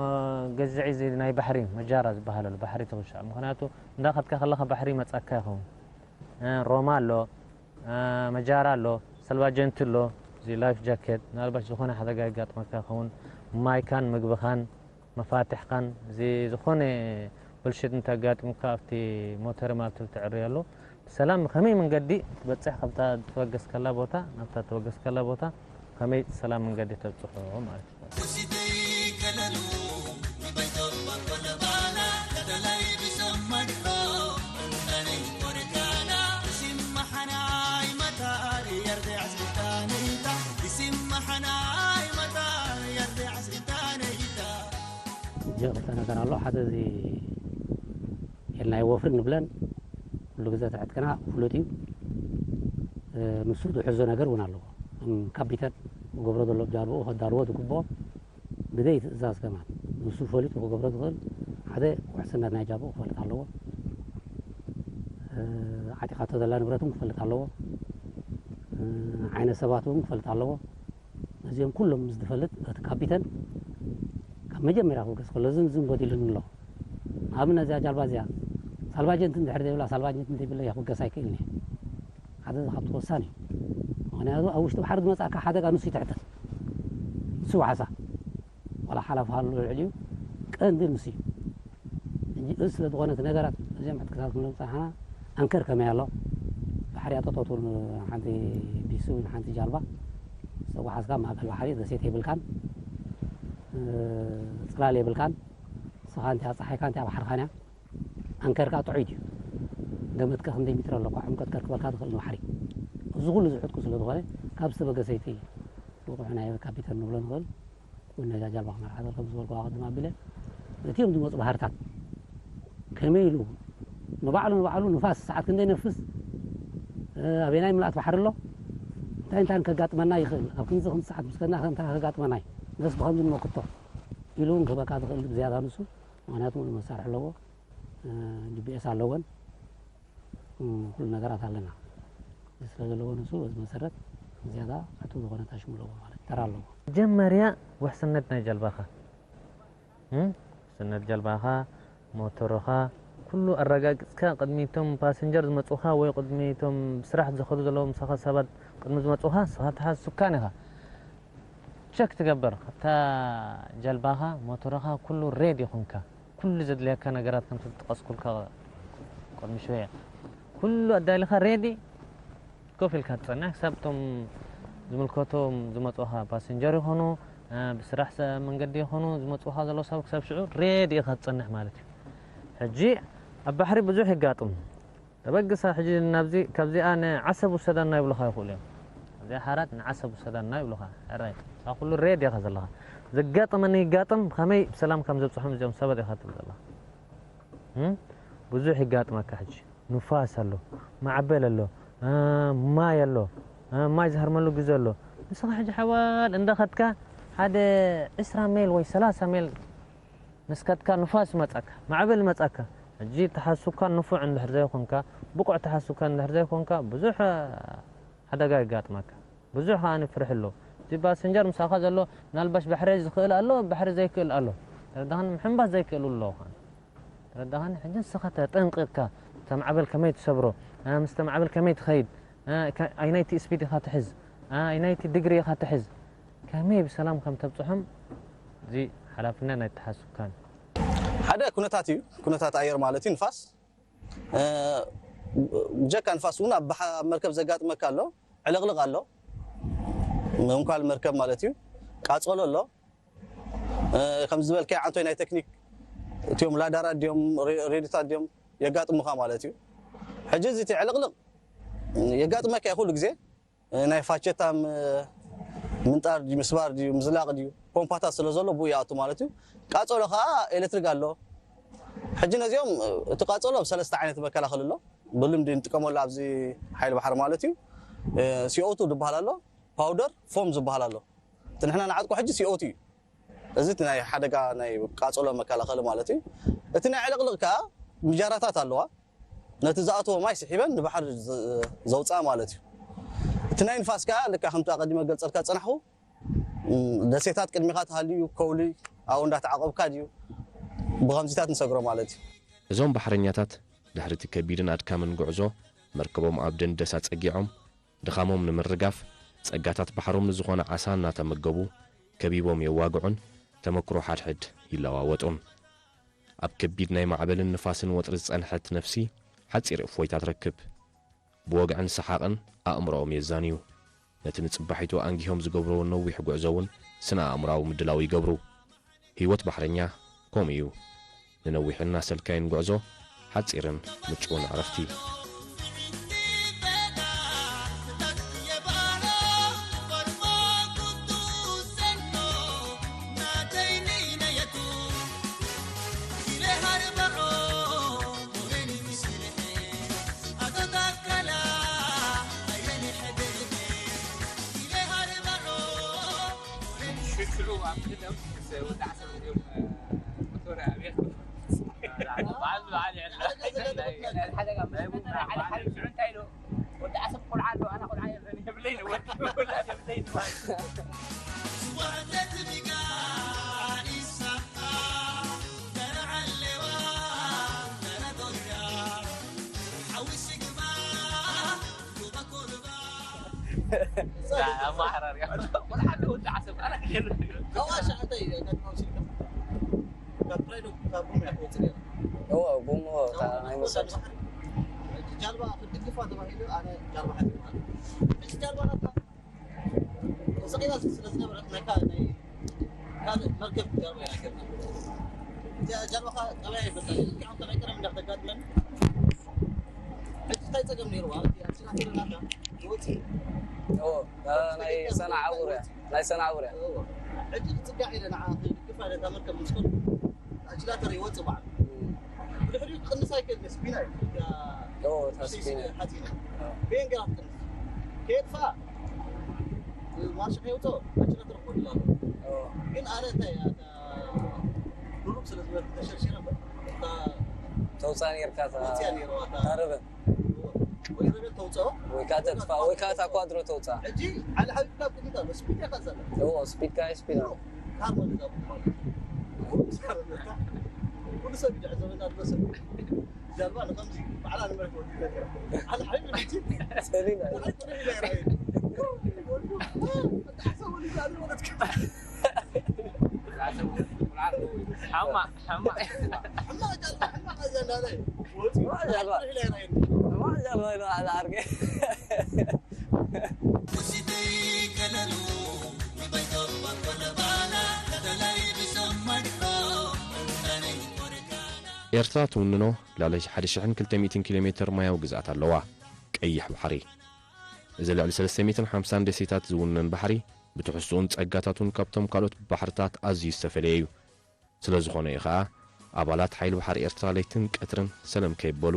ገዝዒ እዚ ናይ ባሕሪ መጃራ ዝበሃል ኣሎ፣ ባሕሪ ትኽሻዕ። ምኽንያቱ እንዳኸድካ ከለኻ ባሕሪ ይመጻካ ይኸውን። እ፣ ሮማ ኣሎ፣ እ፣ መጃራ ኣሎ፣ ሰልቫጀንት ኣሎ፣ እዚ ላይፍ ጃኬት፣ ምናልባሽ ዝኾነ ሓደጋ የጋጥመካ ይኸውን። ማይካን ምግብኻን መፋትሕኻን፣ እዚ ዝኾነ ብልሽት እንተጋጢሙካ ኣብቲ ሞተር ማለት ትዕርየሉ። ብሰላም ብኸመይ መንገዲ ትበጽሕ፣ ካብታ ትበገስከላ ቦታ ናብታ ትበገስከላ ቦታ ከመይ ሰላም መንገዲ ተብጽሖ ማለት እዩ። እጀ ክልተ ነገር ኣሎ። ሓደ እዚ ኢልናዮ ወፍሪ ንብለን ኩሉ ግዜ ትሕትክና ፍሉጥ እዩ። እ፣ ንሱ ዝሕዞ ነገር እውን ኣለዎ። እም፣ ካፒተን ክገብሮ ዘሎ ብጃልቦኡ ከዳልዎ ዝግብኦ ብዘይ ትእዛዝ ከማን ንሱ ፈሊጡ ክገብሮ ዝኽእል ሓደ ውሕስነት ናይ ጃልቦኡ ክፈልጥ ኣለዎ። እ፣ ዓጢቓቶ ዘላ ንብረት እውን ክፈልጥ ኣለዎ። እ፣ ዓይነት ሰባት እውን ክፈልጥ ኣለዎ። እዚኦም ኩሎም ምስ ዝፈልጥ እቲ ካፒተን ካብ መጀመርያ ክብገስ ከሎ እዝን እዝን ጎዲሉኒ ኣሎ። ንኣብነት እዚኣ ጃልባ እዚኣ ሳልቫጀንት እንድሕር ዘይብላ ሳልቫጀንት እንተይብለ እያ ክብገስ ኣይክእልን እየ። ሓደ ካብቲ ወሳኒ እዩ። ምኽንያቱ ኣብ ውሽጢ ባሕሪ ዝመፅኣካ ሓደጋ ንሱ ይትሕተት። ንሱ ዋሕሳ ዋላ ሓላፊ ሃሉ ልዕሊኡ ቀንዲ ንሱ እዩ። ሕጂ እዚ ስለ ዝኾነ እቲ ነገራት እዚኦም ዕጥቅታት ክንብሎም ዝፀናሕና ኣንከር ከመይ ኣሎ? ባሕሪ ኣጠጠው ትብል ሓንቲ ቢሱ ወይ ሓንቲ ጃልባ ዝተጓሓዝካ ማእከል ባሕሪ ደሴት የብልካን፣ እ፣ ፅላል የብልካን። ንስኻ እንቲኣ ፀሓይካ እንቲኣ ባሕርኻን እያ። ኣንከርካ ጥዑይ ድዩ? ገመትካ ክንደይ ሜትር ኣለኳ? ዕምቀት ከርክበልካ ትኽእል ንባሕሪ። እዚ ኩሉ ዝዕጥቁ ስለ ዝኾነ ካብ ዝተበገሰይቲ ብቑዕ ናይ ካፒተን ንብሎ ንኽእል። እውን ነዛ ጃልባ ክመርሓ ዘሎ ከም ዝበልኩ ኣቐድም ኣቢለ ነቲኦም ዝመፁ ባህርታት ከመይ ኢሉ ንባዕሉ ንባዕሉ ንፋስ ሰዓት ክንደይ ነፍስ፣ እ፣ ኣበየናይ ምልኣት ባሕሪ ኣሎ፣ እንታይ እንታይ ከጋጥመና ይኽእል፣ ኣብ ክንዚ ክንዲ ሰዓት ምስ ከድና እንታይ ከጋጥመና እዩ፣ ነስ ብኸምዚ ንመክቶ ኢሉ እውን ክህበካ ዝኽእል ዝያዳ ንሱ። ምኽንያቱ ሙሉእ መሳርሒ ኣለዎ፣ እ፣ ጂ ፒ ኤስ ኣለወን፣ እ፣ ኩሉ ነገራት ኣለና። እዚ ስለ ዘለዎ ንሱ በዚ መሰረት ዝያዳ ዕቱብ ዝኾነ ታሽሙ ኣለዎ ማለት ተራ ኣለዎ። መጀመርያ ውሕስነት ናይ ጀልባኻ፣ እ፣ ውሕስነት ጀልባኻ፣ ሞተርኻ፣ ኩሉ ኣረጋጊጽካ ቅድሚ እቶም ፓሰንጀር ዝመጹኻ ወይ ቅድሚ እቶም ብስራሕ ዝኸዱ ዘለዉ ምሳኻ ሰባት ቅድሚ ዝመጹኻ ንስኻ ተሓዝ ሱካን ኢኻ ቸክ ትገብር። ኣብታ ጀልባኻ፣ ሞተርኻ ኩሉ ሬዲ ኮንካ፣ ኩሉ ዘድልየካ ነገራት ከምቲ ዝጠቐስኩልካ ቅድሚ ሽወያ ኩሉ ኣዳሊኻ ሬዲ ኮፍ ኢልካ ትጸንሕ። ክሳብ እቶም ዝምልከቶም ዝመጹኻ ፓሰንጀር ይኾኑ፣ እ፣ ብስራሕ ሰ-፣ መንገዲ ይኾኑ ዝመጹኻ ዘለዉ ሰብ ክሳብ ሽዑ ሬዲ ኢኻ ትጸንሕ ማለት እዩ። ሕጂ ኣብ ባሕሪ ብዙሕ የጋጥም። ተበግሳ ሕጂ ናብዚ፣ ካብዚኣ ንዓሰብ ውሰዳና ይብሉኻ ይኽእሉ እዮም። ካብዚኣ ሓራት ንዓሰብ ውሰዳና ይብሉኻ። ሕራይ፣ እዛ ኩሉ ሬድ ኢኻ ዘለኻ። ዘጋጠመኒ ይጋጥም፣ ከመይ ብሰላም ከም ዘብጽሖም እዚኦም ሰባት ኢኻ ትብል ዘለኻ። እም? ብዙሕ ይጋጥመካ ሕጂ። ንፋስ ኣሎ፣ ማዕበል ኣሎ፣ እ፣ ማይ ኣሎ፣ እ፣ ማይ ዝሃርመሉ ግዜ ኣሎ። ንስኻ ሕጂ ሓዋል እንዳኸድካ ሓደ ዕስራ ሜል ወይ ሰላሳ ሜል ምስ ከድካ ንፋስ ይመጻካ፣ ማዕበል ይመጻካ። ሕጂ ተሓሱካ ንፉዕ እንድሕር ዘይኮንካ፣ ብቑዕ ተሓሱካ እንድሕር ዘይኮንካ፣ ብዙሕ ሓደጋ የጋጥመካ። ብዙሕ ከኣ ፍርሒ ኣሎ። እቲ ፓሰንጀር ምሳኻ ዘሎ ምናልባሽ ባሕሪ ዝኽእል ኣሎ፣ ባሕሪ ዘይክእል ኣሎ። ተረዳኸኒ? ምሕንባስ ዘይክእሉ ኣለዉ ከኣ። ተረዳኸኒ? ሕጂ ንስኻ ተጠንቂቕካ፣ እታ ማዕበል ከመይ ትሰብሮ፣ እ፣ ምስቲ ማዕበል ከመይ ትኸይድ፣ እ፣ ከ-፣ ኣይናይቲ ስፒድ ኢኻ ትሕዝ፣ እ፣ ኣይናይቲ ዲግሪ ኢኻ ትሕዝ፣ ከመይ ብሰላም ከም ተብጽሖም፣ እዚ ሓላፍነት ናይ ተሓሱካን። ሓደ ኩነታት እዩ፣ ኩነታት ኣየር ማለት እዩ፣ ንፋስ። እ፣ ብጀካ ንፋስ እውን ኣብ ባሕ-፣ ኣብ መርከብ ዘጋጥመካ ኣሎ፣ ዕልቕልቕ ኣሎ፣ ምንኳል መርከብ ማለት እዩ። ቃጸሎ ኣሎ። እ፣ ከም ዝበልካዮ ዓንቶይ ናይ ቴክኒክ እቲኦም ላዳራት ድዮም ሬ-፣ ሬድዮታት ድዮም የጋጥሙኻ ማለት እዩ። ሕጂ እዚ እቲ ዕልቕልቕ የጋጥመካ እዩ ኩሉ ግዜ። እ፣ ናይ ፋቸታ ም-፣ ምንጣር ድዩ፣ ምስባር ድዩ፣ ምዝላቕ ድዩ፣ ፖምፓታት ስለ ዘሎ ብኡ ይኣቱ ማለት እዩ። ቃጸሎ ከኣ ኤሌክትሪክ ኣሎ። ሕጂ ነዚኦም፣ እ፣ እቲ ቃጸሎ ኣብ ሰለስተ ዓይነት መከላኸሊ ኣሎ። ብልምዲ ንጥቀመሉ ኣብዚ ሓይሊ ባሕሪ ማለት እዩ። እ፣ ሲኦቱ ዝበሃል ኣሎ፣ ፓውደር፣ ፎም ዝበሃል ኣሎ። እቲ ንሕና ንዓጥቆ ሕጂ ሲኦቱ እዩ። እዚ እቲ ናይ ሓደጋ ናይ ቃጸሎ መከላኸሊ ማለት እዩ። እቲ ናይ ዕልቕልቕ ከኣ ምጃራታት ኣለዋ። ነቲ ዝኣተወ ማይ ስሒበን ንባሕሪ ዘ-፣ ዘውፅኣ ማለት እዩ። እቲ ናይ ንፋስ ከኣ ልክዕ ከምቲ ኣቐዲመ ገልጸልካ ዝጸናሕኩ፣ እም፣ ደሴታት ቅድሚኻ ተሃልዩ ከውሊ ኣብኡ እንዳተዓቐብካ ድዩ ብኸምዚታት ንሰግሮ ማለት እዩ። እዞም ባሕረኛታት ድሕሪ እቲ ከቢድን ኣድካምን ጉዕዞ መርከቦም ኣብ ደንደሳ ጸጊዖም ድኻሞም ንምርጋፍ ጸጋታት ባሕሮም ንዝኾነ ዓሳ እናተመገቡ ከቢቦም የዋግዑን ተመክሮ ሓድሕድ ይለዋወጡን። ኣብ ከቢድ ናይ ማዕበልን ንፋስን ወጥሪ ዝጸንሐት ነፍሲ ሓጺር እፎይታ ትረክብ። ብወግዕን ሰሓቕን ኣእምሮኦም የዛንዩ። ነቲ ንጽባሒቱ ኣንጊሆም ዝገብርዎ ነዊሕ ጉዕዞ እውን ስነ ኣእምሮኣዊ ምድላው ይገብሩ። ህይወት ባሕረኛ ከምኡ እዩ። ንነዊሕን ኣሰልካይን ጉዕዞ፣ ሓጺርን ምቹውን ዕረፍቲ። ሽዑ ኣብ ቅደም ምስ ወዲ ዓሰብ እዚኦም፣ እ፣ ሞቶር ኣብያ። በዓል፣ በዓል የለ። ናይ፣ ናይ ሓደጋ ምስ መጠን ዓሊ ሓቢብ ሽዑ እንታይ ኢሉ? ወዲ ዓሰብ ቆልዓ ኣሎ፣ ኣነ ቆልዓ የለን ይብለይ ነው፣ ወዲ ውላድ የብለይ ነው። ኣማሕራር እያ። ቆልዓ ወዲ ዓሰብ፣ ኣነ ክሄድ። ካብ ኣሻ እንታይ እዩ? ካብ ካውንስል ካብ፣ ካብ ፕራይዶ ካብ ቡም እያ ትወፅእ ነይራ። እዎ፣ ቡም እዎ፣ እታ ናይ መሳጅ። ጃልባ ክትድግፋ ተባሂሉ፣ ኣነ ጃልባ ሓቲት ማለት እዩ። እዚ ጃልባ ናታ ተሰቒላ ስለ ዝነበረት፣ ናይ ካ-፣ ናይ ካልእ መርከብ ጃልባ እያ ነይራ። እዚኣ ጃልባ ኸ ጠባይ ኣይፈልጣን። ልክዕ ከምታ ናይ ቀደም እንዳተጋጥመን። ሕጂ እንታይ ጸገም ነይርዋ? እቲ ኣክሲላተር ናታ ይወጽእ። እዎ፣ እታ ናይ ሰንዓ ውርያ፣ ናይ ሰንዓ ውርያ። እዎ። ሕጂ ክጽጋዕ ኢለ ንዓ ክድግፋ ኢለ እታ መርከብ ምስ ከድኩ፣ ኣክሲላተር ይወጽእ ባዕሉ። እም። ብድሕሪኡ ክቕንስ ኣይክእልን፣ ስፒን እዩ። እታ እዎ፣ እታ ስፒን ስፒን እዩ። ሓጺን እዩ። እዎ። ብየን ገይራ ትቕንስ? ከየጥፍኣ፣ ማርሽ ከየውጽኦ፣ ኣክሲላተር ክወድእ ኣለዎ። እዎ። ግን ኣነ እንታይ እያ፣ እታ ዱሩብ ስለ ዝበለት ተሸርሺረ እምበር፣ እታ ተውጻእ ነይርካ፣ እታ መጽያ ነይርዋ፣ እታ ታረበ። ወይ ረቤል ተውፅኦ። ወይ ከዓ ተጥፋ፣ ወይ ከዓ እታ ኳድሮ ተውፃ። ሕጂ ዓሊ ሓቢብ ካብ ቅድሚት ኣሎ፣ ስፒድ እያ ዘላ። እዎ፣ ስፒድ ከዓ ስፒድ ኣሎ። ካር ማለት እዛ ማለት እዩ። ኩሉ ሰብ እዩ፣ ዘበና ኣሎ ሰብ። ጃልባ ንኸምዚ ባዕላ ንመሬት ወዲኡ ነይራ። ዓሊ ሓቢብ ሕጂ ሰሪና። ዓሊ ሓቢብ ነይራ እዩ። ወዱ፣ በጣም ሰው ልጅ አለ ማለት ነው። ሓማ፣ ሓማ። ሕማቕ ጃልባ፣ ሕማቕ ጃልባ። ሕማቕ ጃልባ። ሕማቕ ጃልባ ኢሉ ዓሊ ዓርከይ። ኤርትራ ትውንኖ ልዕሊ ሓደ ሽሕን ክልተ ሚእትን ኪሎ ሜትር ማያዊ ግዝኣት ኣለዋ። ቀይሕ ባሕሪ። እዚ ልዕሊ ሰለስተ ሚእትን ሓምሳን ደሴታት ዝውነን ባሕሪ፣ ብትሕዝትኡን ጸጋታቱን ካብቶም ካልኦት ባሕርታት ኣዝዩ ዝተፈለየ እዩ። ስለ ዝኾነ እዩ ኸኣ፣ ኣባላት ሓይሊ ባሕሪ ኤርትራ ለይትን ቀትርን ሰለም ከይበሉ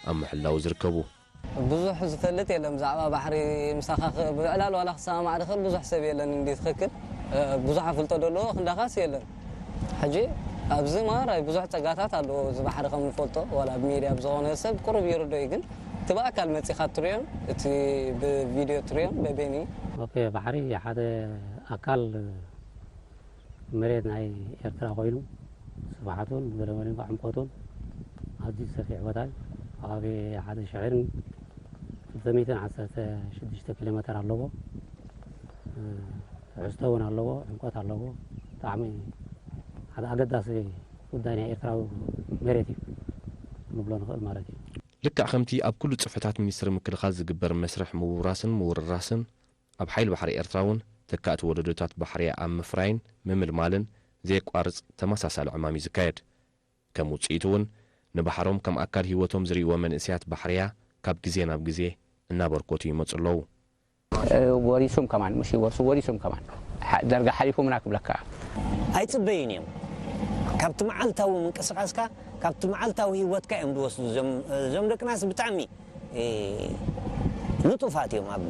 ኣብ ምሕላው ዝርከቡ። ብዙሕ ዝፈልጥ የለን ብዛዕባ ባሕሪ፣ ምሳኻ ክ-፣ ብዕላል ዋላ ክሰማማዕ ድኽእል ብዙሕ ሰብ የለን። እንዲ ትኽክል፣ እ፣ ብዙሕ ኣፍልጦ ደለዎ ክንዳኻስ የለን። ሕጂ ኣብዚ ማራይ ብዙሕ ጸጋታት ኣለዎ። እዚ ባሕሪ ከም ንፈልጦ፣ ዋላ ብሚድያ ብዝኾነ ሰብ ቁሩብ ይርዶ እዩ፣ ግን እቲ ብኣካል መጺኻ ትሪኦን፣ እቲ ብቪድዮ ትሪኦን በበይኑ እዩ። ኦኬ፣ ባሕሪ ሓደ ኣካል መሬት ናይ ኤርትራ ኮይኑ፣ ስፍሓቱን ገለመሌን ዕምቆቱን ኣዝዩ ሰፊሕ ቦታ እዩ። ከባቢ ሓደ ሽሕን ክልተ ሚእትን ዓሰርተ ሽዱሽተ ኪሎ ሜተር ኣለዎ። እ፣ ትሕዝቶ እውን ኣለዎ፣ ዕምቆት ኣለዎ። ብጣዕሚ ሓደ ኣገዳሲ ጉዳይ ናይ ኤርትራዊ መሬት እዩ ክንብሎ ንኽእል ማለት እዩ። ልክዕ ከምቲ ኣብ ኩሉ ጽፍሕታት ሚኒስትሪ ምክልኻል ዝግበር መስርሕ ምውራስን ምውርራስን፣ ኣብ ሓይሊ ባሕሪ ኤርትራ እውን ተካእቲ ወለዶታት ባሕርያ ኣብ ምፍራይን ምምልማልን ዘየቋርጽ ተመሳሳሊ ዕማም እዩ ዝካየድ። ከም ውጽኢቱ እውን ንባሕሮም ከም ኣካል ህይወቶም ዝርእይዎ መንእሰያት ባሕርያ ካብ ግዜ ናብ ግዜ እናበርኮቱ ይመጹ ኣለዉ። ወሪሶም ከማን፣ ምሽ ወርሱ ወሪሶም ከማን። ደርጋ ሓሊፎምና ክብለካ። ኣይጽበዩን እዮም። ካብቲ መዓልታዊ ምንቅስቃስካ ካብቲ መዓልታዊ ህይወትካ እዮም ዝወስዱ። እዞም ደቅናስ ብጣዕሚ ንጡፋት እዮም ኣብ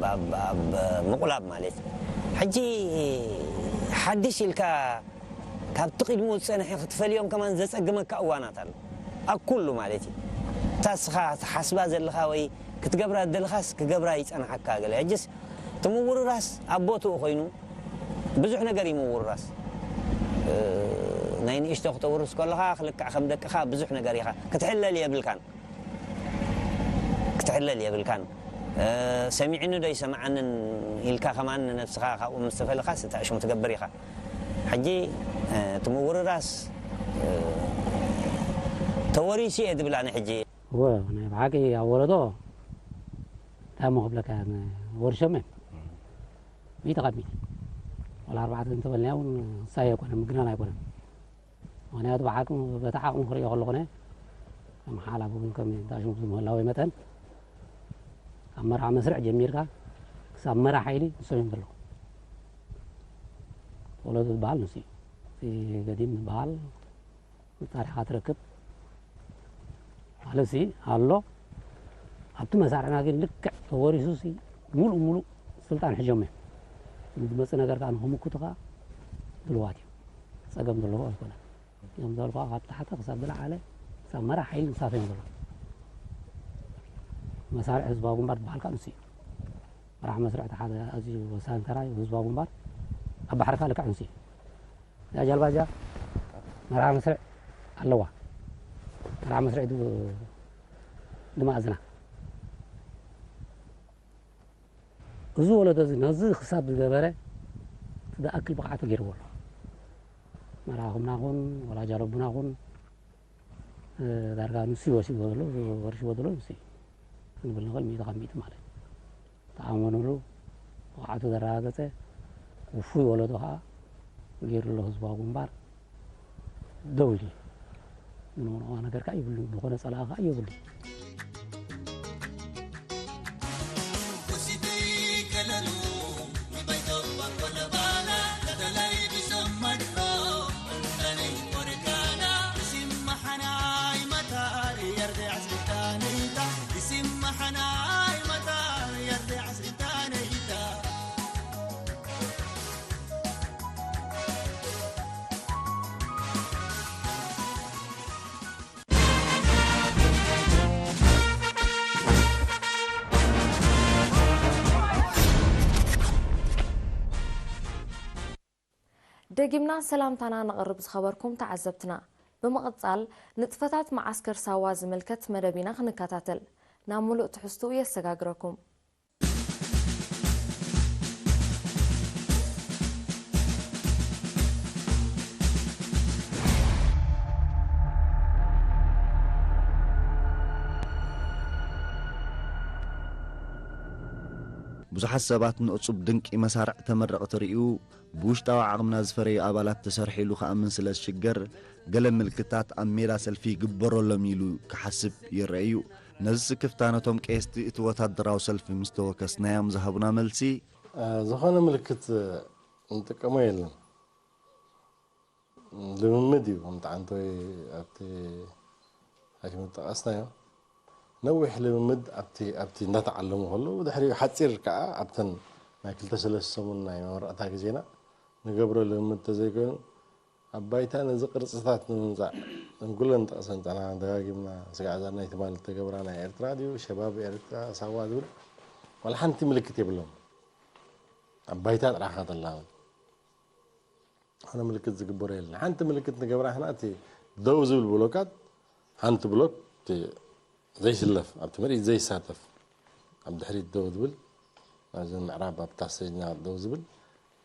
ምቑላብ ማለት። ሕጂ ሓድሽ ኢልካ ካብቲ ቅድሚኡ ዝጸንሐ ክትፈልዮም ከማን ዘጸግመካ እዋናት ኣሎ። ኣብ ኩሉ ማለት እዩ። እታ እስኻ ትሓስባ ዘለኻ ወይ ክትገብራ ዝደለኻስ ክገብራ ይጸንሓካ ገለ። ሕጅስ እቲ ምውርራስ ኣብ ቦትኡ ኮይኑ ብዙሕ ነገር እዩ ምውርራስ። ናይ ንእሽቶ ክተውርስ ከለኻ ክልክዕ ከም ደቅኻ ብዙሕ ነገር ኢኻ ክትሕለል የብልካን። ክትሕለል የብልካን። ሰሚዕኒ ዶ ይሰምዓንን ኢልካ ከማን ንነብስኻ ካብኡ ምስ ተፈለኻስ እታ ሽሙ ትገብር ኢኻ። ሕጂ እቲ ምውርራስ ተወሪሱ እየ ዝብል ኣነ ሕጂ። እወ ናይ ብሓቂ ኣብ ወለዶ እንታይ እሞ ክብለካ ወርሾም እዮም ሚእቲ ካብ ሚእቲ ዋላ ኣርባዕተ እንተበልና እውን ሳይ ኣይኮነን ምግናን ኣይኮነን። ምኽንያቱ ብሓቂ በቲ ዓቕሚ ክሪኦ ከለኹ ነ ከም ሓላፊ እውን ከም ዳሽሙ ዝምህላወይ መጠን ካብ መርዓ መስርዕ ጀሚርካ ክሳብ መራ ሓይሊ ንሶም እዮም ዘለዉ። ወለዶ ዝበሃል ንሱ እዩ። እቲ ገዲም ዝበሃል መሳርሒ ትረክብ ማለትሲ ኣሎ። ኣብቲ መሳርዕና ግን ልክዕ ተወሪሱሲ ሙሉእ ሙሉእ ስልጣን ሕጆም እዮም። ንዝመፅእ ነገር ከዓ ንክምክቱ ከዓ ድልዋት እዮም። ፀገም ዘለዎ ኣይኮነን። እዮም ዘልኳ ካብ ታሕቲ ክሳብ ዝለዓለ ክሳብ መራሕ ሓይሊ ንሳቶም እዮም ዘለዉ። መሳርዕ ህዝባዊ ግንባር ዝበሃል ከዓ ንሱ እዩ። መራሕ መስርዕ እቲ ሓደ ኣዝዩ ወሳኒ ተራ እዩ። ህዝባዊ ግንባር ኣብ ባሕሪ ከዓ ልክዕ ንሱ እዩ። እዛ ጃልባ እዚኣ መርሃ መስርዕ ኣለዋ። መርሃ መስርዕ ድ- ንማእዝና እዚ ወለዶ እዚ ነዚ ክሳብ ዝገበረ እቲ ዝኣክል ብቕዓቱ ገይርዎ ኣሎ። መርሃኹምና ኹን ወላ ጃለቡና ኹን እ፣ ዳርጋ ንሱ እዩ ወሲድዎ ዘሎ፣ ወሪስዎ ዘሎ ንሱ እዩ ክንብል ንኽእል፣ ሚእቲ ካብ ሚእቲ ማለት እዩ። ተኣመኑሉ፣ ብቕዓቱ ዘረጋገጸ ውፉይ ወለዶ ኸኣ ገይሩ ኣሎ ህዝባዊ ግንባር ደው ኢሉ እዩ። ዝነቕንቖ ነገር ከኣ የብሉን፣ ዝኾነ ጸላኢ ከኣ የብሉን። ደጊምና ሰላምታና ነቕርብ ዝኸበርኩም ተዓዘብትና። ብምቕጻል ንጥፈታት መዓስከር ሳዋ ዝምልከት መደብ ኢና ክንከታተል። ናብ ምሉእ ትሕዝትኡ የሰጋግረኩም። ብዙሓት ሰባት ንእጹብ ድንቂ መሳርዕ ተመረቕቲ ርእዩ፣ ብውሽጣዊ ዓቕምና ዝፈረዩ ኣባላት ተሰርሑ ኢሉ ክኣምን ስለ ዝሽገር፣ ገለ ምልክታት ኣብ ሜዳ ሰልፊ ይግበረሎም ኢሉ ክሓስብ ይረኣዩ። ነዚ ስክፍታ ነቶም ቀየስቲ እቲ ወታደራዊ ሰልፊ ምስ ተወከስናዮም ዝሃቡና መልሲ፣ ዝኾነ ምልክት እንጥቀሞ የለን። ልምምድ እዩ። ከምቲ ዓንቶይ ኣብቲ ሓኪም ዝጠቐስናዮ ነዊሕ ልምምድ ኣብቲ ኣብቲ እንዳተዓለሙ ከለዉ፣ ድሕሪኡ ሓጺር ከኣ ኣብተን ናይ ክልተ ሰለስተ ሰሙን ናይ መመረቕታ ግዜና ንገብሮ ልምምድ ተዘይኮይኑ፣ ኣብ ባይታ ነዚ ቅርጽታት ንምምጻእ እንኩለን ጠቕሰን ጸናሕና ደጋጊምና ስጋዕ ዛና ትማሊ ዝተገብራ ናይ ኤርትራ ድዩ ሸባብ ኤርትራ ሳዋ ዝብል ዋላ ሓንቲ ምልክት የብሎም። ኣብ ባይታ ጥራሕ ተላበ። ዝኾነ ምልክት ዝግበሮ የለን። ሓንቲ ምልክት ንገብራ ንሕና እቲ ደው ዝብል ብሎካት ሓንቲ ብሎክ እቲ ዘይስለፍ ኣብቲ ምርኢት ዘይሳተፍ ኣብ ድሕሪት ደው ዝብል ናብዚ ምዕራብ ኣብታ ስቴጅና ደው ዝብል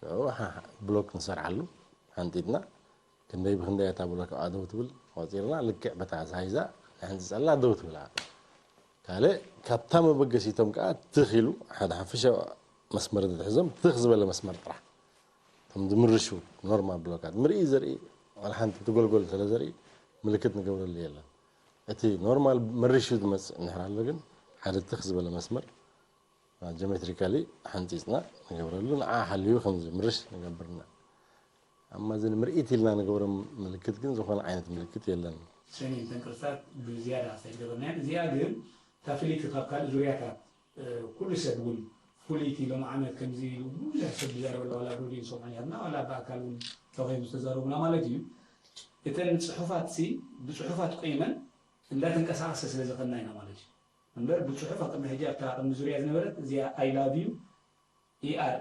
ንዕኡ ሓ- ብሎክ ንሰርዓሉ ሓንጢጥና ክንደይ ብክንደይ እታ ብሎክ ኣብኣ ደው ትብል ቆጺርና ልክዕ በታ ዛይዛ ንሕንፅፀላ ደው ትብል እያ። ካልእ ካብታ መበገሲቶም ከዓ ትኽ ኢሉ ሓደ ሓፈሻዊ መስመር ዝትሕዞም ትኽ ዝበለ መስመር ጥራሕ ዝምርሹ ኖርማል ብሎካት ምርኢ ዘርኢ ዋላ ሓንቲ ትጎልጎል ስለ ዘርኢ ምልክት ንገብረሉ የለን። እቲ ኖርማል መሪሹ ዝመጽእ እንድሕር ኣሎ ግን ሓደ ትኽ ዝበለ መስመር ጀሜትሪካሊ ሓንጺጽና ንገብረሉ፣ ንዓ ሓልዩ ከም ዝምርሽ ንገብርና። ኣማ እዚ ንምርኢት ኢልና ንገብሮ ምልክት ግን ዝኾነ ዓይነት ምልክት የለን። ሰሜን ተንቅርጻት ብዝያዳ ኣሳይ ገበርናያን እዚኣ ግን እታ ፍልይቲ ካብ ካልእ ዙርያታት ኩሉ ሰብ እውን ፍልይቲ ሎም ዓመት ከምዚ ኢሉ ብዙሕ ሰብ ዝዛረበላ ዋላ ዶዲ ንሰምዖን ያትና ዋላ ብኣካል እውን ተኾይኑ ዝተዛረቡና ማለት እዩ። እተን ፅሑፋት ሲ ብፅሑፋት ቆይመን እንዳተንቀሳቀሰ ስለ ዘኸና ኢና ማለት እዩ። እምበር ብፅሑፍ ኣብ ቅድሚ ሕጂ ኣብታ ቅድሚ ዙርያ ዝነበረት እዚኣ I love you E R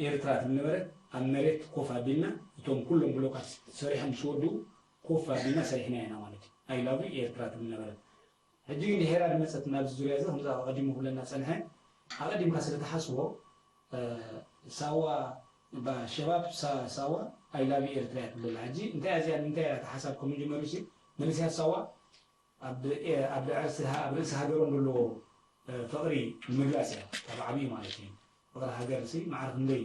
ኤርትራ ትብል ነበረት። ኣብ መሬት ኮፍ ኣቢልና እቶም ኩሎም ብሎካት ሰሪሖም ምስ ወድኡ ኮፍ ኣቢልና ሰሪሕና ኢና ማለት እዩ። I love you ኤርትራ ትብል ነበረት። ሕጂ ግን ድሒራ ዝመፀት ናብዚ ዙርያ እዚ ከምዚ ኣቐዲሙ ክብለና ፀንሐ። ኣቐዲምካ ስለ ትሓስቦ ሳዋ ሸባብ ሳዋ I love you ኤርትራ እያ ትብል ዘላ። ሕጂ እንታይ እያ እዚኣ ንምንታይ እያ እቲ ሓሳብ ከም መጀመሪኡ መንእሰያት ሳዋ ኣብ ኣብ ርእሲ ሃገሮም ዘለዎ ፍቕሪ ንምግላፅ እያ ካብ ዓብዩ ማለት እዩ። ፍቕሪ ሃገር ሲ ማዕረ ክንደይ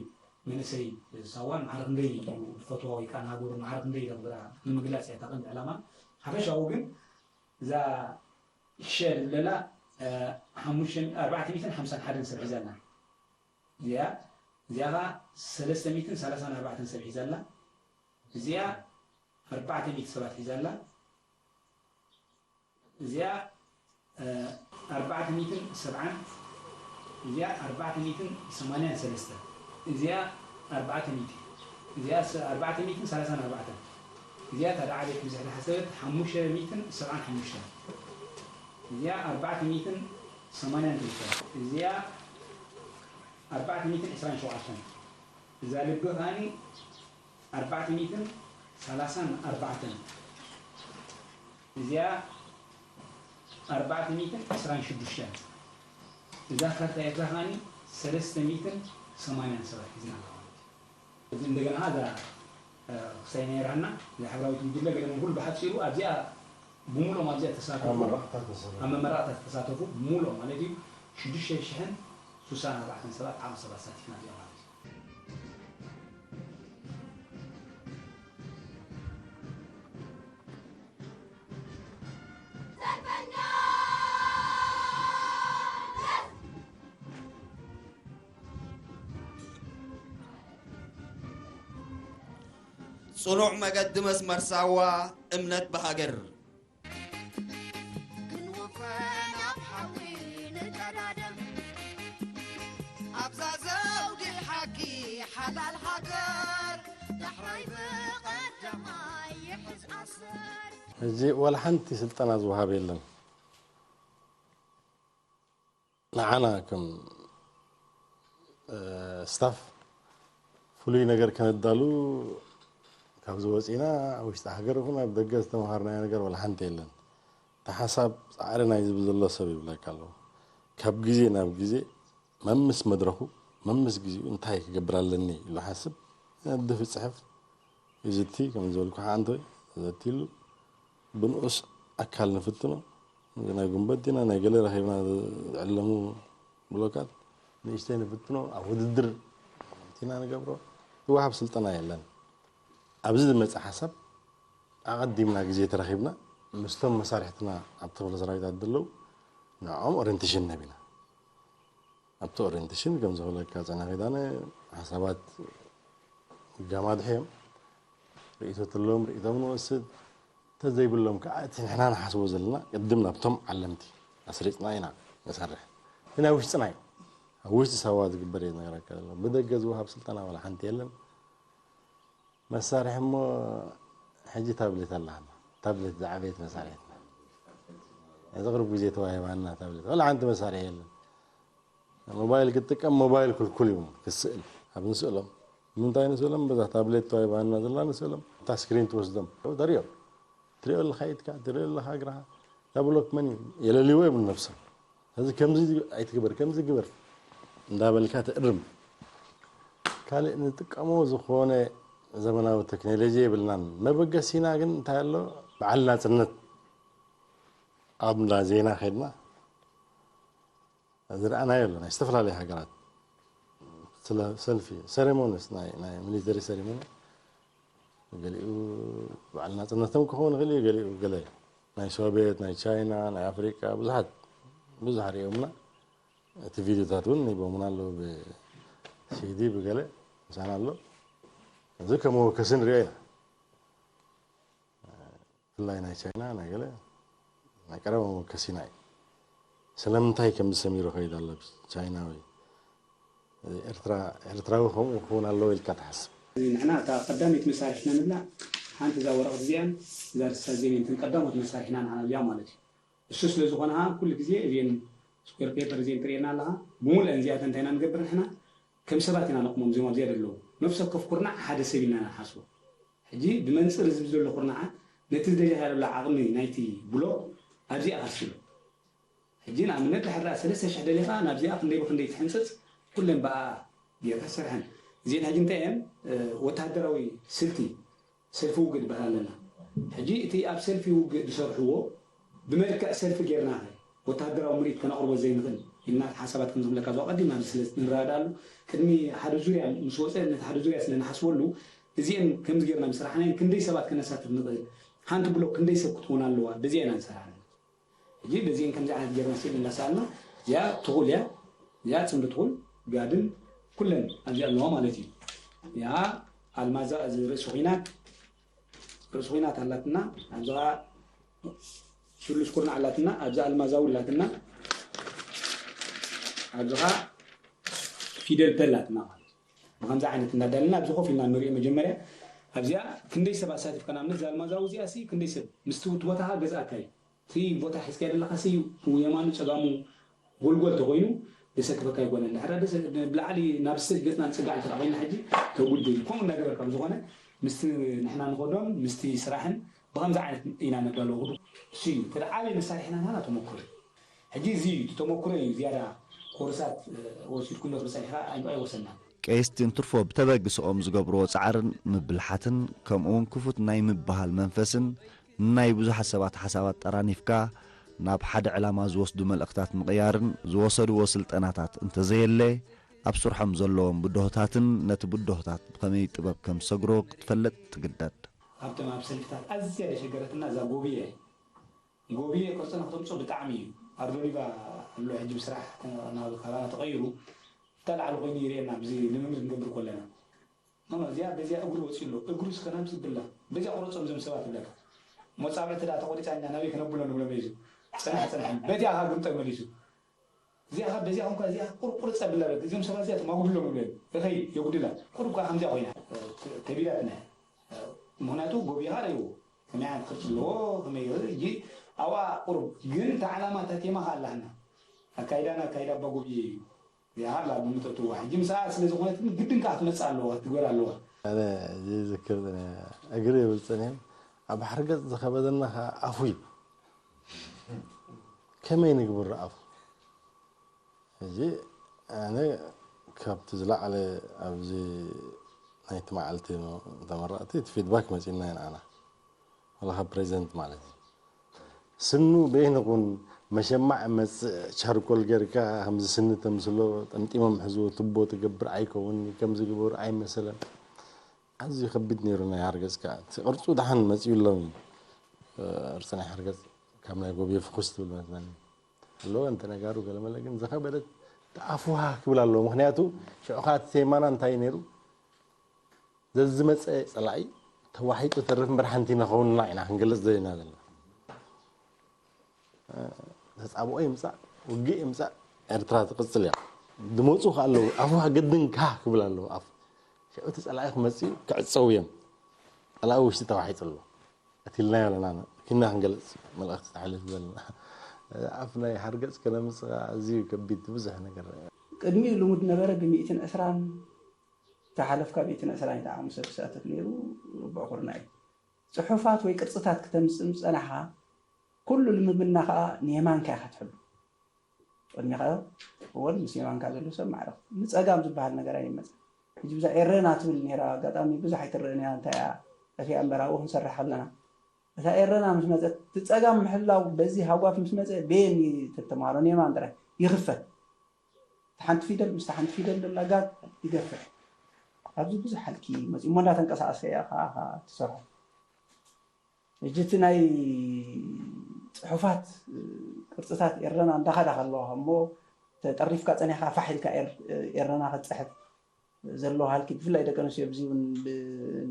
መንእሰይ ሳዋን ማዕረ ክንደይ እዩ ዝፈትዋ ወይ ከዓ ንሃገሩ ማዕረ ክንደይ ዘኽብራ ንምግላፅ እያ እታ ቀንዲ ዕላማ። ሓፈሻዊ ግን እዛ ሸ ዝብለላ ሓሙሽተ ኣርባዕተ ሚእትን ሓምሳን ሓደን ሰብ ሒዛልና እዚኣ እዚኣ ከዓ ሰለስተ ሚእትን ሰላሳን ኣርባዕተን ሰብ ሒዛላ እዚኣ ኣርባዕተ ሚእቲ ሰባት ሒዛላ እዚኣ ኣርባዕተ ሚእትን ሰብዓን እዚኣ ኣርባዕተ ሚእትን ሰማንያን ሰለስተን እዚኣ ኣርባዕተ ሚእቲ እዚኣ ኣርባዕተ ሚእትን ሰላሳን ኣርባዕተን እዚኣ እታ ደዓበየት ብዝሕ ዝሓሰበት ሓሙሽተ ሚእትን ሰብዓን ሓሙሽተን እዚኣ ኣርባዕተ ሚእትን ሰማንያን ክልተን እዚኣ ኣርባዕተ ሚእትን ዕስራን ሸውዓተን እዛ ልቢ ከዓኒ ኣርባዕተ ሚእትን ሰላሳን ኣርባዕተን እዚኣ ኣርባዕተ ሚእትን ዕስራን ሽዱሽተን እዛ ካርታ ኤርትራ ከዓኒ ሰለስተ ሚእትን ሰማንያን ሰባት ሒዝና ኣለና ማለት እዩ። እዚ እንደገና እዛ ክሳይ ናይ ራህና እዛ ሕብራዊት ጉጅለ ገለ ኩሉ ብሓፂሩ ኣብዚኣ ብምሉኦም ኣብዚኣ ተሳተፉ ኣብ መመረቕታ ተሳተፉ ብምሉኦም ማለት እዩ ሽዱሽተ ሽሕን ሱሳን ኣርባዕተን ሰባት ዓቕሚ ሰባት ኣሳቲፍና እዚኣ ማለት እዩ። ጽኑዕ መገዲ መስመር ሳዋ እምነት ብሃገር። ክንውፈ ናብ ሓዊ ንቀዳደም ኣብዛ ዘውዲ ሓቂ ሓላል ሃገር ዳሕራይ ብቐዳማይ ይሕዝ ኣሰር። ሕጂ ዋላ ሓንቲ ስልጠና ዝወሃብ የለን። ንዓና ከም ስታፍ ፍሉይ ነገር ከነዳሉ ካብዚ ወፂና ኣብ ውሽጢ ሃገር ይኹን ኣብ ደገ ዝተምሃርናዮ ነገር ዋላ ሓንቲ የለን። እቲ ሓሳብ ፃዕሪ ናይ ዝብል ዘሎ ሰብ ይብለካ ኣለኹ። ካብ ግዜ ናብ ግዜ መምስ መድረኹ መምስ ግዜኡ እንታይ ክገብር ኣለኒ ኢሉ ሓስብ ነድፍ ይፅሕፍ። እዚ እቲ ከም ዝበልኩ ሓንቲ ዘቲሉ ብንኡስ ኣካል ንፍትኖ ናይ ጉንበት ዲና ናይ ገለ ረኺብና ዝዕለሙ ብሎካት ንእሽተይ ንፍትኖ ኣብ ውድድር ቲና ንገብሮ ዝወሃብ ስልጠና የለን። ኣብዚ ዝመፀ ሓሳብ ኣቐዲምና ግዜ ተረኺብና ምስቶም መሳርሕትና ኣብቲ ክፍለ ሰራዊታት ዘለዉ ንዕኦም ኦሪንቴሽን ነቢና ኣብቲ ኦሪንቴሽን ከም ዝኽለካ ጸና ኪዳነ ሓሳባት ጋማ ድሕዮም ርእይቶ ትለዎም ርእይቶም ንወስድ ተዘይብሎም ከዓ እቲ ንሕና ንሓስቦ ዘለና ቅድም ናብቶም ዓለምቲ ኣስሪጽና ኢና ንሰርሕ ናይ ውሽጥና እዩ ኣብ ውሽጢ ሳዋ ዝግበር እየ ነገራካ ዘሎ ብደገ ዝወሃብ ስልጠና ዋላ ሓንቲ የለን መሳርሒ እሞ ሕጂ ታብሌት ኣለሃና ታብሌት ዝዓበየት መሳርሒትና እዚ ቅርብ ግዜ ተዋሂባና ታብሌት ዋላ ሓንቲ መሳርሒ የለን ሞባይል ክጥቀም ሞባይል ክልኩል እዩ ክስእል ኣብ ንስእሎም ንምንታይ ንስእሎም በዛ ታብሌት ተዋሂባና ዘላ ንስእሎም እታ ስክሪን ትወስዶም ተሪኦም ትሪኦ ኣለኻ ኢድካ ትሪኦ ኣለኻ እግራኻ እዛ ብሎክ መን እዩ የለልይዎ እዮም ንነብሶም ሕዚ ከምዚ ኣይትግበር ከምዚ ግበር እንዳበልካ ትእርም ካልእ ንጥቀሞ ዝኾነ ዘመናዊ ቴክኖሎጂ የብልናን መበገሲና ግን እንታይ ኣሎ በዓል ናፅነት ኣብ እንዳ ዜና ከድና ዝረኣናዮ ኣሎ ናይ ዝተፈላለዩ ሃገራት ሰልፊ፣ ሴሬሞኒስ፣ ናይ ሚሊተሪ ሴሬሞኒ፣ ገሊኡ በዓል ናፅነቶም ክኸውን ይኽእል እዩ። ገሊኡ ገለ ናይ ሶቪየት፣ ናይ ቻይና፣ ናይ ኣፍሪቃ ብዙሓት ብዙሕ ሪኦምና። እቲ ቪድዮታት እውን ሂቦምና ኣለዉ፣ ብሲዲ ብገለ ምሳና ኣሎ። እዚ ከም መወከሲ ንሪኦ ኢና። ብፍላይ ናይ ቻይና ናይ ገለ ናይ ቀረባ መወከሲና እዩ። ስለምንታይ ከም ዝሰሚሩ ከይድ ኣሎ ቻይናዊ? ኤርትራ ኤርትራዊ ከምኡ ክኸውን ኣለዎ ኢልካ ትሓስብ? ንሕና እታ ቀዳመይቲ መሳርሕትና ንብላ ሓንቲ እዛ ወረቐት እዚኣን እዛ ርሳ ዜኔን እተን ቀዳሞት መሳርሕና ንዓና እዚኣ ማለት እዩ። እሱ ስለ ዝኾነ ከዓ ኩሉ ግዜ እዚን ስኩር ፔፐር እዚን ትርእየና ኣለኻ። ብሙሉአን እዚኣተን እንታይ ኢና ንገብር ንሕና? ከም ሰባት ኢና ነቕሞም እዚኦም ኣብዚኣ ዘለዉ። ነፍሲ ወከፍ ኩርናዕ ሓደ ሰብ ኢና ንሓስቦ። ሕጂ ብመንፅር ዝብ ዘሎ ኩርናዓት ነቲ ዝደለኻ ዘሎ ዓቕሚ ናይቲ ብሎክ ኣብዚኣ ከርሲሉ። ሕጂ ንኣብነት ድሕር ደኣ ሰለስተ ሽሕ ደሊኻ ናብዚኣ ክንደይ ብክንደይ ትሕንፅፅ ኩለን ብኣ ጌርካ ትሰርሐን። እዚን ሕጂ እንታይ እየን? ወታደራዊ ስልቲ ሰልፊ ውግእ ዝበሃል ኣለና። ሕጂ እቲ ኣብ ሰልፊ ውግእ ዝሰርሕዎ ብመልክዕ ሰልፊ ጌርና ወታደራዊ ምርኢት ከነቕርቦ ዘይንኽእል ኢልና ሓሳባት ከም ዝብለካ ዞ ቀዲምና ስለ ንረዳዳሉ ቅድሚ ሓደ ዙርያ ምስ ወፀ ነቲ ሓደ ዙርያ ስለ ንሓስበሉ እዚአን ከምዚ ጌርና ምስ ስራሕናየን ክንደይ ሰባት ከነሳትፍ ንኽእል ሓንቲ ብሎክ ክንደይ ሰብ ክትኮን ኣለዋ በዚኣ ኢና ንሰርሕ ኣለና። ሕጂ በዚአን ከምዚ ዓይነት ጌርና ስእል እንዳሰኣልና እዚኣ ትኹል እያ እዚኣ ፅምዲ ትኹል ጋድን ኩለን ኣብዚኣ ኣለዋ ማለት እዩ። እዚኣ ኣልማዛ እዚ ርእሲ ኹናት ርእሲ ኹናት ኣላትና ኣብዛ ሽሉስ ኩርናዕ ኣላትና ኣብዛ ኣልማዛዊ ኣላትና ኣብዚ ኸዓ ፊደል ፐ ኣላትና ማለት እዩ። ብከምዚ ዓይነት እንዳዳለና ኣብዚ ኮፍ ኢልና ንሪኦ መጀመርያ ኣብዚኣ ክንደይ ሰብ ኣሳቲፍካ ንኣብነት እዛ ኣልማዛዊ እዚኣ ሲ ክንደይ ሰብ ምስቲ ቦታኻ ገዝኣካ እዩ እቲ ቦታ ሒዝካዮ ዘለኻ ሲ የማኑ ፀጋሙ ጎልጎል ተኮይኑ ደሰክፈካ ይኮነ እንድሕር ብላዕሊ ናብ ስእሊ ገፅና ንፅጋዕ እንተ ኮይና ሕጂ ተጉድል ከምኡ እናገበርካ ብዝኮነ ምስቲ ንሕና ንኸዶን ምስቲ ስራሕን ብከምዚ ዓይነት ኢና ነዳለዎ ክዱ እሱ እዩ እቲ ዓብይ መሳርሕና ናና ተመኩር ሕጂ እዚ እዩ እቲ ተመኩሮ እዩ ዝያዳ ኮርሳት ወሲድኩሎ ተበፃሒኻ ኣይወሰናን ቀይስቲ እንትርፎ ብተበግስኦም ዝገብርዎ ፃዕርን ምብልሓትን ከምኡውን ክፉት ናይ ምብሃል መንፈስን ንናይ ብዙሓት ሰባት ሓሳባት ጠራኒፍካ ናብ ሓደ ዕላማ ዝወስዱ መልእኽታት ምቕያርን ዝወሰድዎ ስልጠናታት እንተዘየለ ኣብ ስርሖም ዘለዎም ብድሆታትን ነቲ ብድሆታት ብኸመይ ጥበብ ከም ዝሰግሮ ክትፈልጥ ትግደድ። ኣብቶም ኣብ ሰልፍታት ኣዝያ ዘሸገረትና እዛ ጎብየ ጎብየ ቅርፅና ክተምፅኦ ብጣዕሚ እዩ ኣርዶሊቫ ኣሎ ሕጂ ብስራሕ ናብ ካባና ተቐይሩ እታ ላዕሊ ኮይኑ ይርእየና ብዚ ልምምድ ንገብር ከለና እዚኣ በዚኣ እግሩ ወፂኡ ኣሎ እግሩ እስከ ናብ ዝብላ በዚኣ ቁረፆም እዞም ሰባት ይብለካ ሞፃብዕቲ ዳ ተቆሪፃ እኛ ናበይ ክነብሎ ንብሎ መይዙ ፅናሕ ፅናሕ በዚኣ ካብ ግምጠ መሊሱ እዚኣ ካብ በዚኣ ኮንካ እዚኣ ቁርቁርፅ ኣብላ በል እዚኦም ሰባት እዚኣ ተማጉብሎም ይብለሉ እኸይ የጉድላ ቁሩብ ከዓ ከምዚኣ ኮይና ተቢላትና ምክንያቱ ጎቢኻ ረይዎ ከመይ ዓይነት ቅርፂ ኣለዎ ከመይ ሕጂ ኣብኣ ቁሩብ ግን እቲ ዓላማ እታ ቴማ ከዓ ኣላህና ኣካይዳና ኣካይዳ ኣባ ጎብየ እዩ እዚኣ ኣላ ብምጠጥዋ ሕጂ ምስኣ ስለ ዝኾነት ግን ግድን ከዓ ክትመፅእ ኣለዋ ክትግበር ኣለዋ ኣነ እዚ ዝዝክር እግሪ ይብል ፀኒሐ ኣብ ሓርገፅ ዝኸበደና ከዓ ኣፉ እዩ ከመይ ንግብሮ ኣፉ ሕጂ ኣነ ካብቲ ዝለዓለ ኣብዚ ናይቲ መዓልቲ ተመረቕቲ እቲ ፊድባክ መፂኡና እዩ ንዓና ዋላ ካብ ፕሬዚደንት ማለት እዩ ስኑ በይንኹን መሸማዕ መፅእ ቻርኮል ጌርካ ከምዚ ስኒ ተምስሎ ጠምጢሞም ሕዝዎ ትቦ ትገብር ኣይከውን ከምዚ ግበሩ ኣይመሰለን ኣዝዩ ከቢድ ነይሩ ናይ ሃርገፅካ እቲ ቅርፁ ደሓን መፂኡ ኣሎም እዩ ቅርፂ ናይ ሃርገፅ ካብ ናይ ጎብየ ፍኹስ ትብል መስለኒ ኣለወ እንተ ነጋሩ ገለመለ ግን ዝኸበደት ኣፉሃ ክብል ኣለዎ ምክንያቱ ሽዑኻ እቲ ቴማና እንታይ ነይሩ ዘዝመፀ ፀላኢ ተዋሒጡ ተርፍ እምበር ሓንቲ ኢና ከውንና ኢና ክንገልፅ ዘለና ዘለና ተፃብኦ ይምፃእ ውግእ ይምፃእ ኤርትራ ትቅፅል እያ ድመፁ ከ ኣለዉ ኣፉሃ ግድን ካህ ክብል ኣለዎ ኣፉ ሽዑ እቲ ፀላኢ ክመፅእ እዩ ክዕፀው እዮም ፀላኢ ውሽጢ ተዋሒጡ ኣሎ ቀቲልናዮ ኣለና ኪና ክንገልፅ መልእክቲ ተሓልፍ ዘለና ኣፍ ናይ ሓርገፅ ከነምፅእ ኣዝዩ ከቢድ ብዙሕ ነገር ቅድሚኡ ልሙድ ነበረ ብሚእትን ዕስራን ተሓለፍካ ሚእትን ዕስራን ይጠዓሙ ሰብ ክሳተፍ ነይሩ ርቡዕ ኩርና እዩ ፅሑፋት ወይ ቅርፅታት ክተምፅእ ምስ ፀናሕኻ ኩሉ ልምምድና ከዓ ንየማንካ ኢኻ ትሕሉ ቅድሚኻ እውን ምስ የማንካ ዘሎ ሰብ ማዕረ ንፀጋም ዝበሃል ነገር ኣይመፅን ሕጂ ብዛ ኤረና ትብል ነይራ ኣጋጣሚ ብዙሕ ኣይትረአን እያ እንታይ እያ ጠፊኣ እምበር ኣብኡ ክንሰርሕ ኣለና እታ ኤረና ምስ መፀት እቲ ፀጋም ምሕላው በዚ ሃጓፍ ምስ መፀ ቤን ትተማሃሮ ንየማን ጥራይ ይኽፈት ሓንቲ ፊደል ምስታ ሓንቲ ፊደል ደላ ጋብ ይገፍሕ። ኣብዚ ብዙሕ ሓልኪ መፂኡ እሞ እንዳተንቀሳቐስካ እያ ከዓ ትሰርሖ። ሕጂ እቲ ናይ ፅሑፋት ቅርፅታት ኤረና እንዳኸዳ ከለዋ እሞ ተጠሪፍካ ፀኒሕካ ፋሕ ኢልካ ኤር- ኤረና ክትፅሕፍ ዘለዎ ሃልኪ፣ ብፍላይ ደቂ ኣንስትዮ ኣብዚ እውን ብ-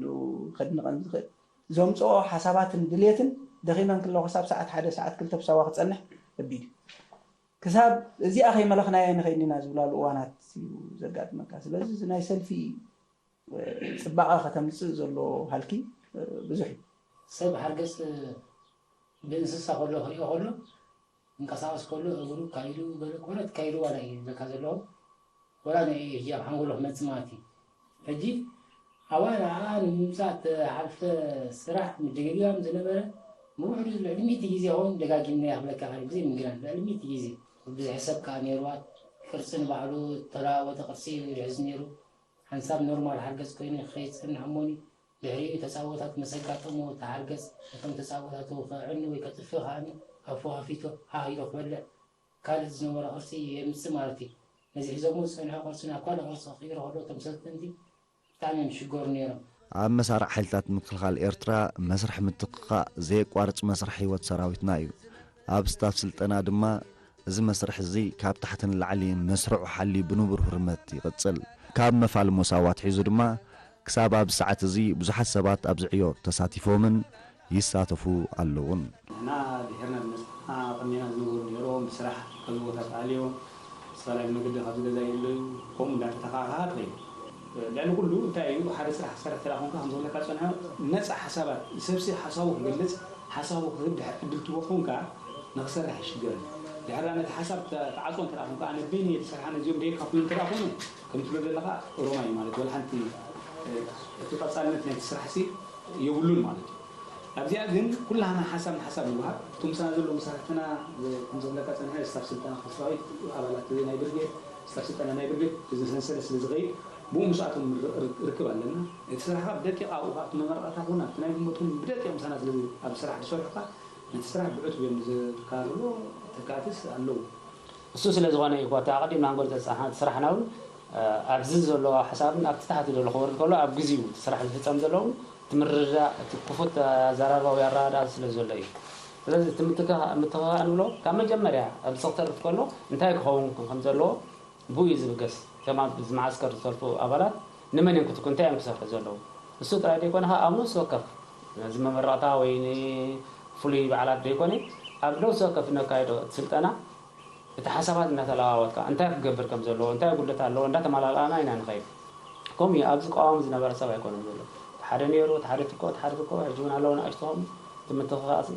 ንኡ ከድንቐን ዝኽእል፣ ዘምፅኦ ሓሳባትን ድሌትን ደኺመን ክለዋ ክሳብ ሰዓት ሓደ ሰዓት ክልተ ብሳዋ ክፀንሕ ከቢድ እዩ። ክሳብ እዚኣ ከይመለኽናያ ንኸይድ ኢና ዝብላሉ እዋናት እዩ ዘጋጥመካ። ስለዚ እዚ ናይ ሰልፊ ፅባቐ ከተምፅእ ዘሎ ሃልኪ ብዙሕ እዩ። ሰብ ሓርገፅ ብእንስሳ ከሎ ክሪኦ ከሎ እንቀሳቐስ ከሎ እግሩ ካይሉ ገለ ኮነት ካይሉ ዋላ እዩ ዝብለካ ዘለኹ። ወላ ናይ ሕጂ ኣብ ሓንጎሎ ክመፅእ ማለት እዩ። ሕጂ ኣዋ ንዓ ንምምፃእ ተሓልፈ ስራሕ ምድግጋም ዝነበረ ብውሕዱ ልዕሊ ሚእቲ ግዜ ኸውን ደጋጊምና ክብለካ ይኽእል ብዘይ ምግናን ልዕሊ ሚእቲ ግዜ። ብዙሕ ሰብ ከዓ ነይርዋ። ቅርፂ ንባዕሉ ተለዋወጠ ቅርፂ እዩ ዝሕዝ ነይሩ። ሓንሳብ ኖርማል ሓርገፅ ኮይኑ ክኸይድ ዝፀንሕ እሞኒ ድሕሪኡ ተፃወታት ምስ ኣጋጠሞ እቲ ሓርገፅ ነቶም ተፃወታቱ ከዕኑ ወይ ከጥፍእ ከዓኒ ኣፉ ከፊቱ ሃህ ኢሉ ክበልዕ ካልእ ዝነበሮ ቅርፂ የምፅእ ማለት እዩ። ነዚ ሒዞሞ ዝፀንሑ ቅርፂ ናብ ካልእ ቅርፂ ክቕይሮ ከሎ እቶም ሰልጠንቲ ብጣዕሚ እዮም ዝሽገሩ ነይሮም። ኣብ መሳርዕ ሓይልታት ምክልኻል ኤርትራ መስርሕ ምትክኻእ ዘየቋርጽ መስርሕ ህይወት ሰራዊትና እዩ። ኣብ ስታፍ ስልጠና ድማ እዚ መስርሕ እዚ ካብ ታሕቲ ንላዕሊ መስርዑ ሓልዩ ብንቡር ህርመት ይቕጽል። ካብ መፋልሞ ሳዋ ኣትሒዙ ድማ ክሳብ ኣብዚ ሰዓት እዚ ብዙሓት ሰባት ኣብዚ ዕዮ ተሳቲፎምን ይሳተፉ ኣለዉን። ንሕና ድሒርና ዝመጻና ቀኒና ዝነበሩ ነይሮም፣ ብስራሕ ካብዚ ቦታ ተኣልዮም፣ ዝተፈላለየ መገዲ ካብዚ ገዛ የለዩ፣ ከምኡ እንዳተተኻኸኣ ትኸይድ። ልዕሊ ኩሉ እንታይ እዩ፣ ሓደ ስራሕ ክትሰርሕ እንተ ደኣ ኮንካ፣ ከም ዝብለካ ዝጸንሐ፣ ነጻ ሓሳባት፣ ሰብሲ ሓሳቡ ክገልጽ፣ ሓሳቡ ክህብ ድሕር ዕድል ትህቦ ኮንካ፣ ንኽሰርሕ ይሽገር። ድሕር ነቲ ሓሳብ ተ-፣ ተዓጽዎ እንተ ደኣ ኮንካ፣ ኣነ በይነይ ዝሰርሓ ነዚኦም ደየካፍሉ እንተ ደኣ ኮይኑ፣ ከም ትብሎ ዘለኻ ኦሮማይ ማለት እዩ። ወላ ሓንቲ፣ እ፣ እቲ ቀጻልነት ናይቲ ስራሕሲ የብሉን ማለት እዩ። ኣብዚኣ ግን ኩላህና ሓሳብ ንሓሳብ ንወሃብ። እቶም ምሳና ዘለዉ መሳርሕትና፣ እ፣ ከም ዝብለካ ጸኒሐ፣ ስታፍ ስልጠና ክፍላዊት ኣባላት ናይ ብርጌድ፣ ስታፍ ስልጠና ናይ ብርጌድ፣ እዚ ሰንሰለት ስለ ዝኸይድ፣ ብኡ ምስኣቶም ር-፣ ር-፣ ርክብ ኣለና። እቲ ስራሕ ካብ ደቂቕ ኣብኡ፣ ኣብቲ መመረቕታ ኮነ ኣብቲ ናይ ግንቦት እውን ብደቂቕ ምሳና ስለ ኣብ ስራሕ ዝሰርሑ ከኣ፣ ነቲ ስራሕ ብዕቱብ እዮም ዝካርሉ፣ ተካእትስ ኣለዉ። እሱ ስለ ዝኾነ እዩ እኮ፣ እቲ ኣቐዲምና ክንገልጾ ዝጸናሕና፣ እቲ ስራሕና እውን፣ እ፣ ኣብዚ ዘሎ ሓሳብን ኣብቲ ታሕቲ ዘሎ ክወርድ ከሎ፣ ኣብ ግዜኡ እቲ ስራሕ ዝፍጸም ዘሎ እውን፣ እቲ ምርድዳእ፣ እቲ ክፉት ኣዘራርባ ወይ ኣረዳድኣ ስለ ዘሎ እዩ። ስለዚ እቲ ምትክኻእ፣ ምትክኻእ ንብሎ፣ ካብ መጀመርያ ኣብዚ ክተርፍ ከሎ፣ እንታይ ክኸውን ከም ዘለዎ ብኡ እዩ ዝብገስ። እቶም ኣብዚ መዓስከር ዝሰልፉ ኣባላት ንመን እዮም ክትኩ፣ እንታይ እዮም ክሰርሑ ዘለዉ? እሱ ጥራይ ዘይኮነ፣ ኣብ ነፍሲ ወከፍ፣ ነዚ መመረቕታ ወይ ንፍሉይ በዓላት ዘይኮነ፣ ኣብ ነፍሲ ወከፍ እነካይዶ ስልጠና፣ እቲ ሓሳባት እናተለዋወጥካ፣ እንታይ ክገብር ከም ዘለዎ፣ እንታይ ጉድለት ኣለዎ፣ እንዳተመላልኣና ኢና ንኸይድ። ከምኡ እዩ፣ ኣብዚ ቀዋሚ ዝነበረ ሰብ ኣይኮነን ዘሎ። እቲ ሓደ ነይሩ፣ እቲ ሓደ ትኮ፣ እቲ ሓደ ትኮ፣ ሕጂ እውን ኣለዉ ንኣሽቱ፣ ከምኡ እቲ ምትኽኻእሲ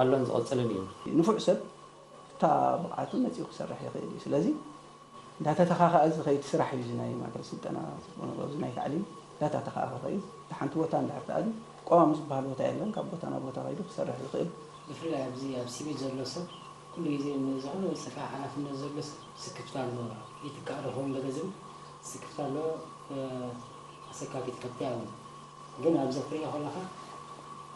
ኣሎን ዝቕጽልን እዩ። ንፉዕ ሰብ እታ ብቕዓቱ መጺኡ ክሰርሕ ይኽእል እዩ። ስለዚ እንዳተተኻኸኣ ዝኸይድ ስራሕ እዩ። እዚ ናይ ማእከል ስልጠና፣ እዚ ናይ ታዕሊም እንዳተተኻኸ ይኸይድ። እታ ሓንቲ ቦታ እንድሕር ተኣልዩ፣ ቀዋሚ ዝበሃል ቦታ የለን። ካብ ቦታ ናብ ቦታ ከይዱ ክሰርሕ ዝኽእል። ብፍላይ ኣብዚ ኣብ ሲቪል ዘሎ ሰብ ኩሉ ግዜ ንዝኾነ ውልቀ ሓላፍነት ዘሎ ሰብ ስክፍታ ኣለዎ። ይትካእ ዶ ኸውን ገለ ዝብል ስክፍታ ኣለዎ። እ፣ ኣሰካፊት ከብቲ ኣለዎ። ግን ኣብዚ ክትሪኦ ከለኻ፣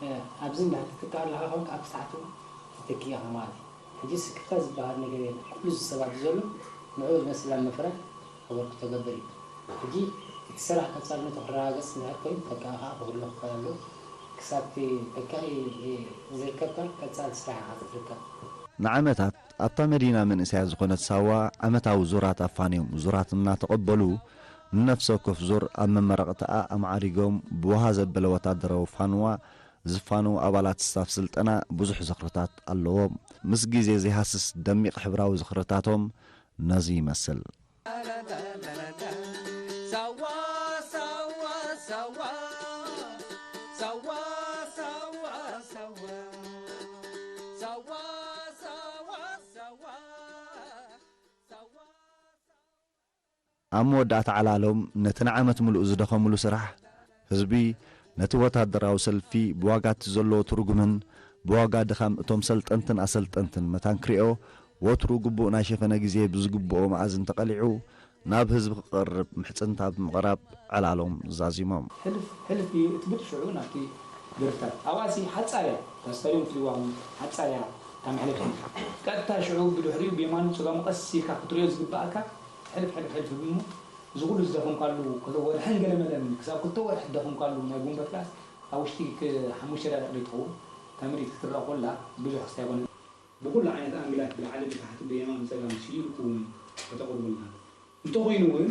እ፣ ኣብዚ እንድሕር ትትካእ ኣለኻ ኾንካ ኣብቲ ሰዓት እውን ትትኪ ኢኻ ማለት እዩ። ሕጂ ስክፍታ ዝበሃል ነገር የለን። ኩሉ እዚ ሰባት ዘሎ ንዕኡ ዝመስል ኣብ ምፍራይ ኣበርክቶ ገብር እዩ። ሕጂ እቲ ስራሕ ቀጻልነቱ ክረጋገጽ እንድሕር ኮይኑ ተካኢ ከኣ ክህሉ ክኽእል ኣለዎ። ክሳብ እቲ ተካኢ ዝርከብካ ቀጻሊ ስራሕ ኢኻ ክትርከብ። ንዓመታት ኣብታ መዲና መንእሰያት ዝኾነት ሳዋ ዓመታዊ ዙራት ኣፋንዮም። ዙራት እናተቐበሉ ንነፍሲ ወከፍ ዙር ኣብ መመረቕታኣ ኣማዕሪጎም ብውሃ ዘበለ ወታደራዊ ፋንዋ ዝፋነዉ ኣባላት ስታፍ ስልጠና ብዙሕ ዝኽርታት ኣለዎም። ምስ ግዜ ዘይሃስስ ደሚቕ ሕብራዊ ዝኽርታቶም ነዚ ይመስል። ሳዋ፣ ሳዋ፣ ሳዋ፣ ሳዋ፣ ሳዋ፣ ሳዋ፣ ሳዋ፣ ሳዋ፣ ሳዋ። ኣብ መወዳእታ ዕላሎም ነቲ ንዓመት ምሉእ ዝደኸምሉ ስራሕ፣ ህዝቢ ነቲ ወታደራዊ ሰልፊ ብዋጋ እቲ ዘለዎ ትርጉምን ብዋጋ ድኻም እቶም ሰልጠንትን ኣሰልጠንትን መታን ክሪኦ፣ ወትሩ ግቡእ ናይ ሸፈነ ግዜ ብዝግብኦ መኣዝን ተቐሊዑ ናብ ህዝቢ ክቐርብ ምሕጽንታ ብምቕራብ ዕላሎም ዛዚሞም። ሕልፍ ሕልፍ እዩ እቲ ብትሽዑ ናብቲ ደርፍታት። ኣብኣሲ ሓጻር እያ፣ እታ ስታድዮም ትሪእዋ ሓጻር እያ እታ መሕለፊ። ቀጥታ ሽዑ ብድሕሪኡ ብየማኑ ጸጋሙ ቀስ ኢልካ ክትሪኦ ዝግብኣካ ሕልፍ ሕልፍ ሕልፍ እሞ እዚ ኩሉ ዝደኸምካሉ፣ ክልተ ወርሕን ገለ መለን ክሳብ ክልተ ወርሒ ዝደኸምካሉ ናይ ጉንበት ቃስ ኣብ ውሽጢ ክ-፣ ሓሙሽተ ደቂቕ ዘይትኸውን እታ ምርኢት ክትረኣ ኮላ ብዙሕ ክስታይ ኣይኮነን። ብኹሉ ዓይነት ኣንግላት ብላዕሊ ብታሕቲ ብየማን ብጸጋም ስኢልኩም ከተቕርቡልና። እንተኾይኑ እውን፣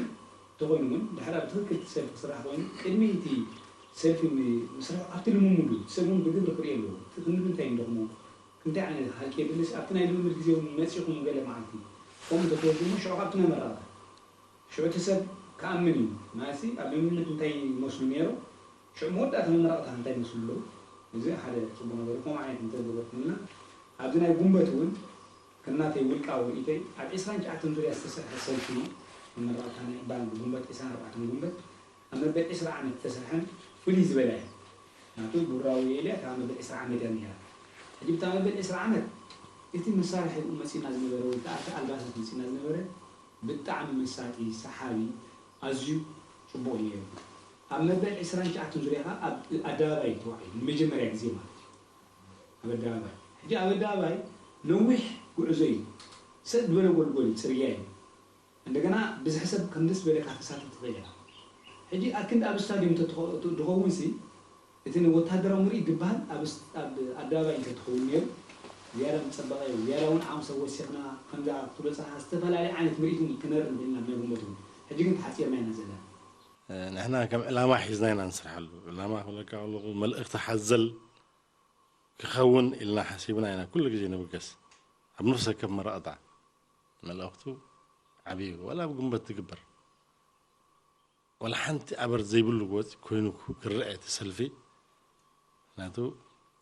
እንተኾይኑ እውን ድሕር ኣብ ትኽክል እቲ ሰብ ክስራሕ ኮይኑ ቅድሚ እቲ ሰልፊ ም-፣ ምስራሕ ኣብቲ ልምምዱ እቲ ሰብ እውን ብግብሪ ክርእዮ ኣለዎ። እቲ ክንብል እንታይ ንደኽሞ? እንታይ ዓይነት ሃልኪ የድልስ ኣብቲ ናይ ልምምድ ግዜ እውን መጺኹም ገለ መዓልቲ ከምኡ እንተትወስዱ እሞ ሽዑ ካብቲ ናይ መረቐታ ሽዑ እቲ ሰብ ክኣምን እዩ። ማለትሲ ኣብ ልምምድ እንታይ ይመስሉ ነይሩ፣ ሽዑ መወዳእታ መመረቕታ እንታይ ይመስሉ ኣለዉ። እዚ ሓደ ጽቡቕ ነገር እዩ። ከምኡ ዓይነት እንተዝገበርኩምልና ኣብዚ ናይ ጉንበት እውን ከም ናተይ ውልቃዊ ርእይቶይ ኣብ ዕስራን ትሽዓተን ዙርያ ዝተሰርሐ ሰልፊ መመረቕታ ናይ ዕባል ጉንበት ዕስራን ኣርባዕተን ጉንበት ኣብ መበል ዕስራ ዓመት ዝተሰርሐን ፍልይ ዝበለ እዩ። ናቱ ጉራዊ ኢለ እታ መበል ዕስራ ዓመት እያ ነይራ። ሕጂ ብታ መበል ዕስራ ዓመት እቲ መሳርሒ መፂና ዝነበረ ወይ ከዓ እቲ ኣልባሳት መፂና ዝነበረ ብጣዕሚ መሳጢ፣ ሰሓቢ፣ ኣዝዩ ፅቡቕ እዩ ነይሩ። ኣብ መበል ዕስራን ትሽዓተን ዙርያ ከዓ ኣብ ኣደባባይ ተዋዒሉ ንመጀመርያ ግዜ ማለት እዩ። ኣብ ኣደባባይ ሕጂ ኣብ ኣደባባይ ነዊሕ ጉዕዞ እዩ። ሰጥ ዝበለ ጎልጎል እዩ፣ ፅርግያ እዩ። እንደገና ብዝሒ ሰብ ከም ደስ ዝበለካ ተሳትፍ ትኽእል ኢኻ። ሕጂ ኣክንዲ ኣብ ስታድዮም እንተትኸ-፣ ድኸውን ሲ እቲ ወታደራዊ ምርኢት ዝበሃል ኣብ ስ-፣ ኣብ ኣደባባይ እንተትኸውን ነይሩ ዝያዳ ምጸበቐ እዩ። ዝያዳ እውን ዓቕሚ ሰብ ወሲኽና ከምዛ ክትብሎ ጸኒሕካ ዝተፈላለየ ዓይነት ምርኢት እውን ክነርኢ ንኽእል ኢና ብናይ ጉንበት እውን። ሕጂ ግን ተሓጺርና ኢና ዘለና። ንሕና ከም ዕላማ ሒዝና ኢና ንሰርሓሉ። ዕላማ ክብለካ ከለኹ መልእኽቲ ሓዘል ክኸውን ኢልና ሓሲብና ኢና ኩሉ ግዜ ንብገስ። ኣብ ነፍሲ ወከፍ መረቐታ መልእኽቱ ዓብዪ እዩ። ዋላ ኣብ ጉንበት ትግበር ዋላ ሓንቲ ኣበር ዘይብሉ ወፂ ኮይኑ ክረአ እቲ ሰልፊ። ምክንያቱ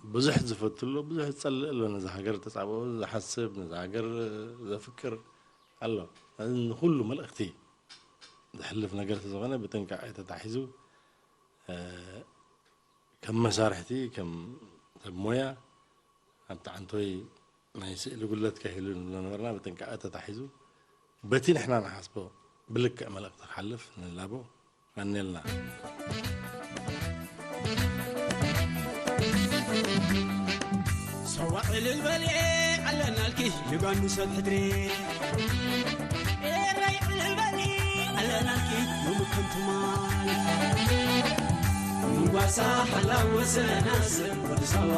ብዙሕ ዝፈቱ ኣሎ፣ ብዙሕ ዝፀልእ ኣሎ። ነዛ ሃገር ተፃብኦ ዝሓስብ፣ ነዛ ሃገር ዘፍቅር ኣሎ። ንኹሉ መልእኽቲ ዘሕልፍ ነገር ስለዝኾነ ብጥንቃቄ ተታሒዙ፣ እ፣ ከም መሳርሕቲ፣ ከም ሰብ ሞያ ኣብቲ ዓንቶይ ናይ ስእሊ ጉድለት ከይህሉ ንብሎ ነበርና። ብጥንቃቐ ተታሒዙ በቲ ንሕና ንሓስቦ ብልክዕ መልእኽቲ ክሓልፍ ንላቦ። ቀንየልና። ሰዋ ዕልል በሊ ኣለናልኪ ንጓኑ ሰብ ሕድሪ። ኤረይ ዕልል በሊ ኣለናልኪ ሎሚ ከም ትማል። ምንጓሳ ሓላወሰና ሰብ ወዲ ሳዋ።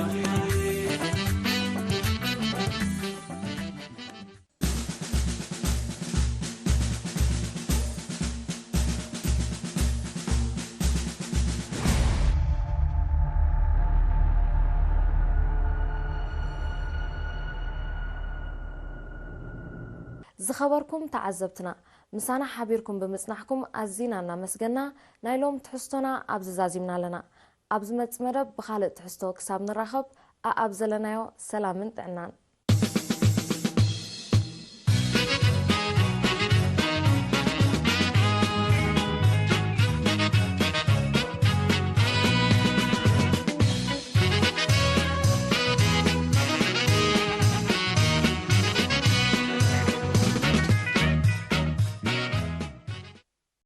ዝኸበርኩም ተዓዘብትና፣ ምሳና ሓቢርኩም ብምጽናሕኩም ኣዚና እናመስገና፣ ናይ ሎም ትሕዝቶና ኣብዚ ዛዚምና ኣለና። ኣብ ዝመጽእ መደብ ብኻልእ ትሕዝቶ ክሳብ ንራኸብ፣ ኣኣብ ዘለናዮ ሰላምን ጥዕናን።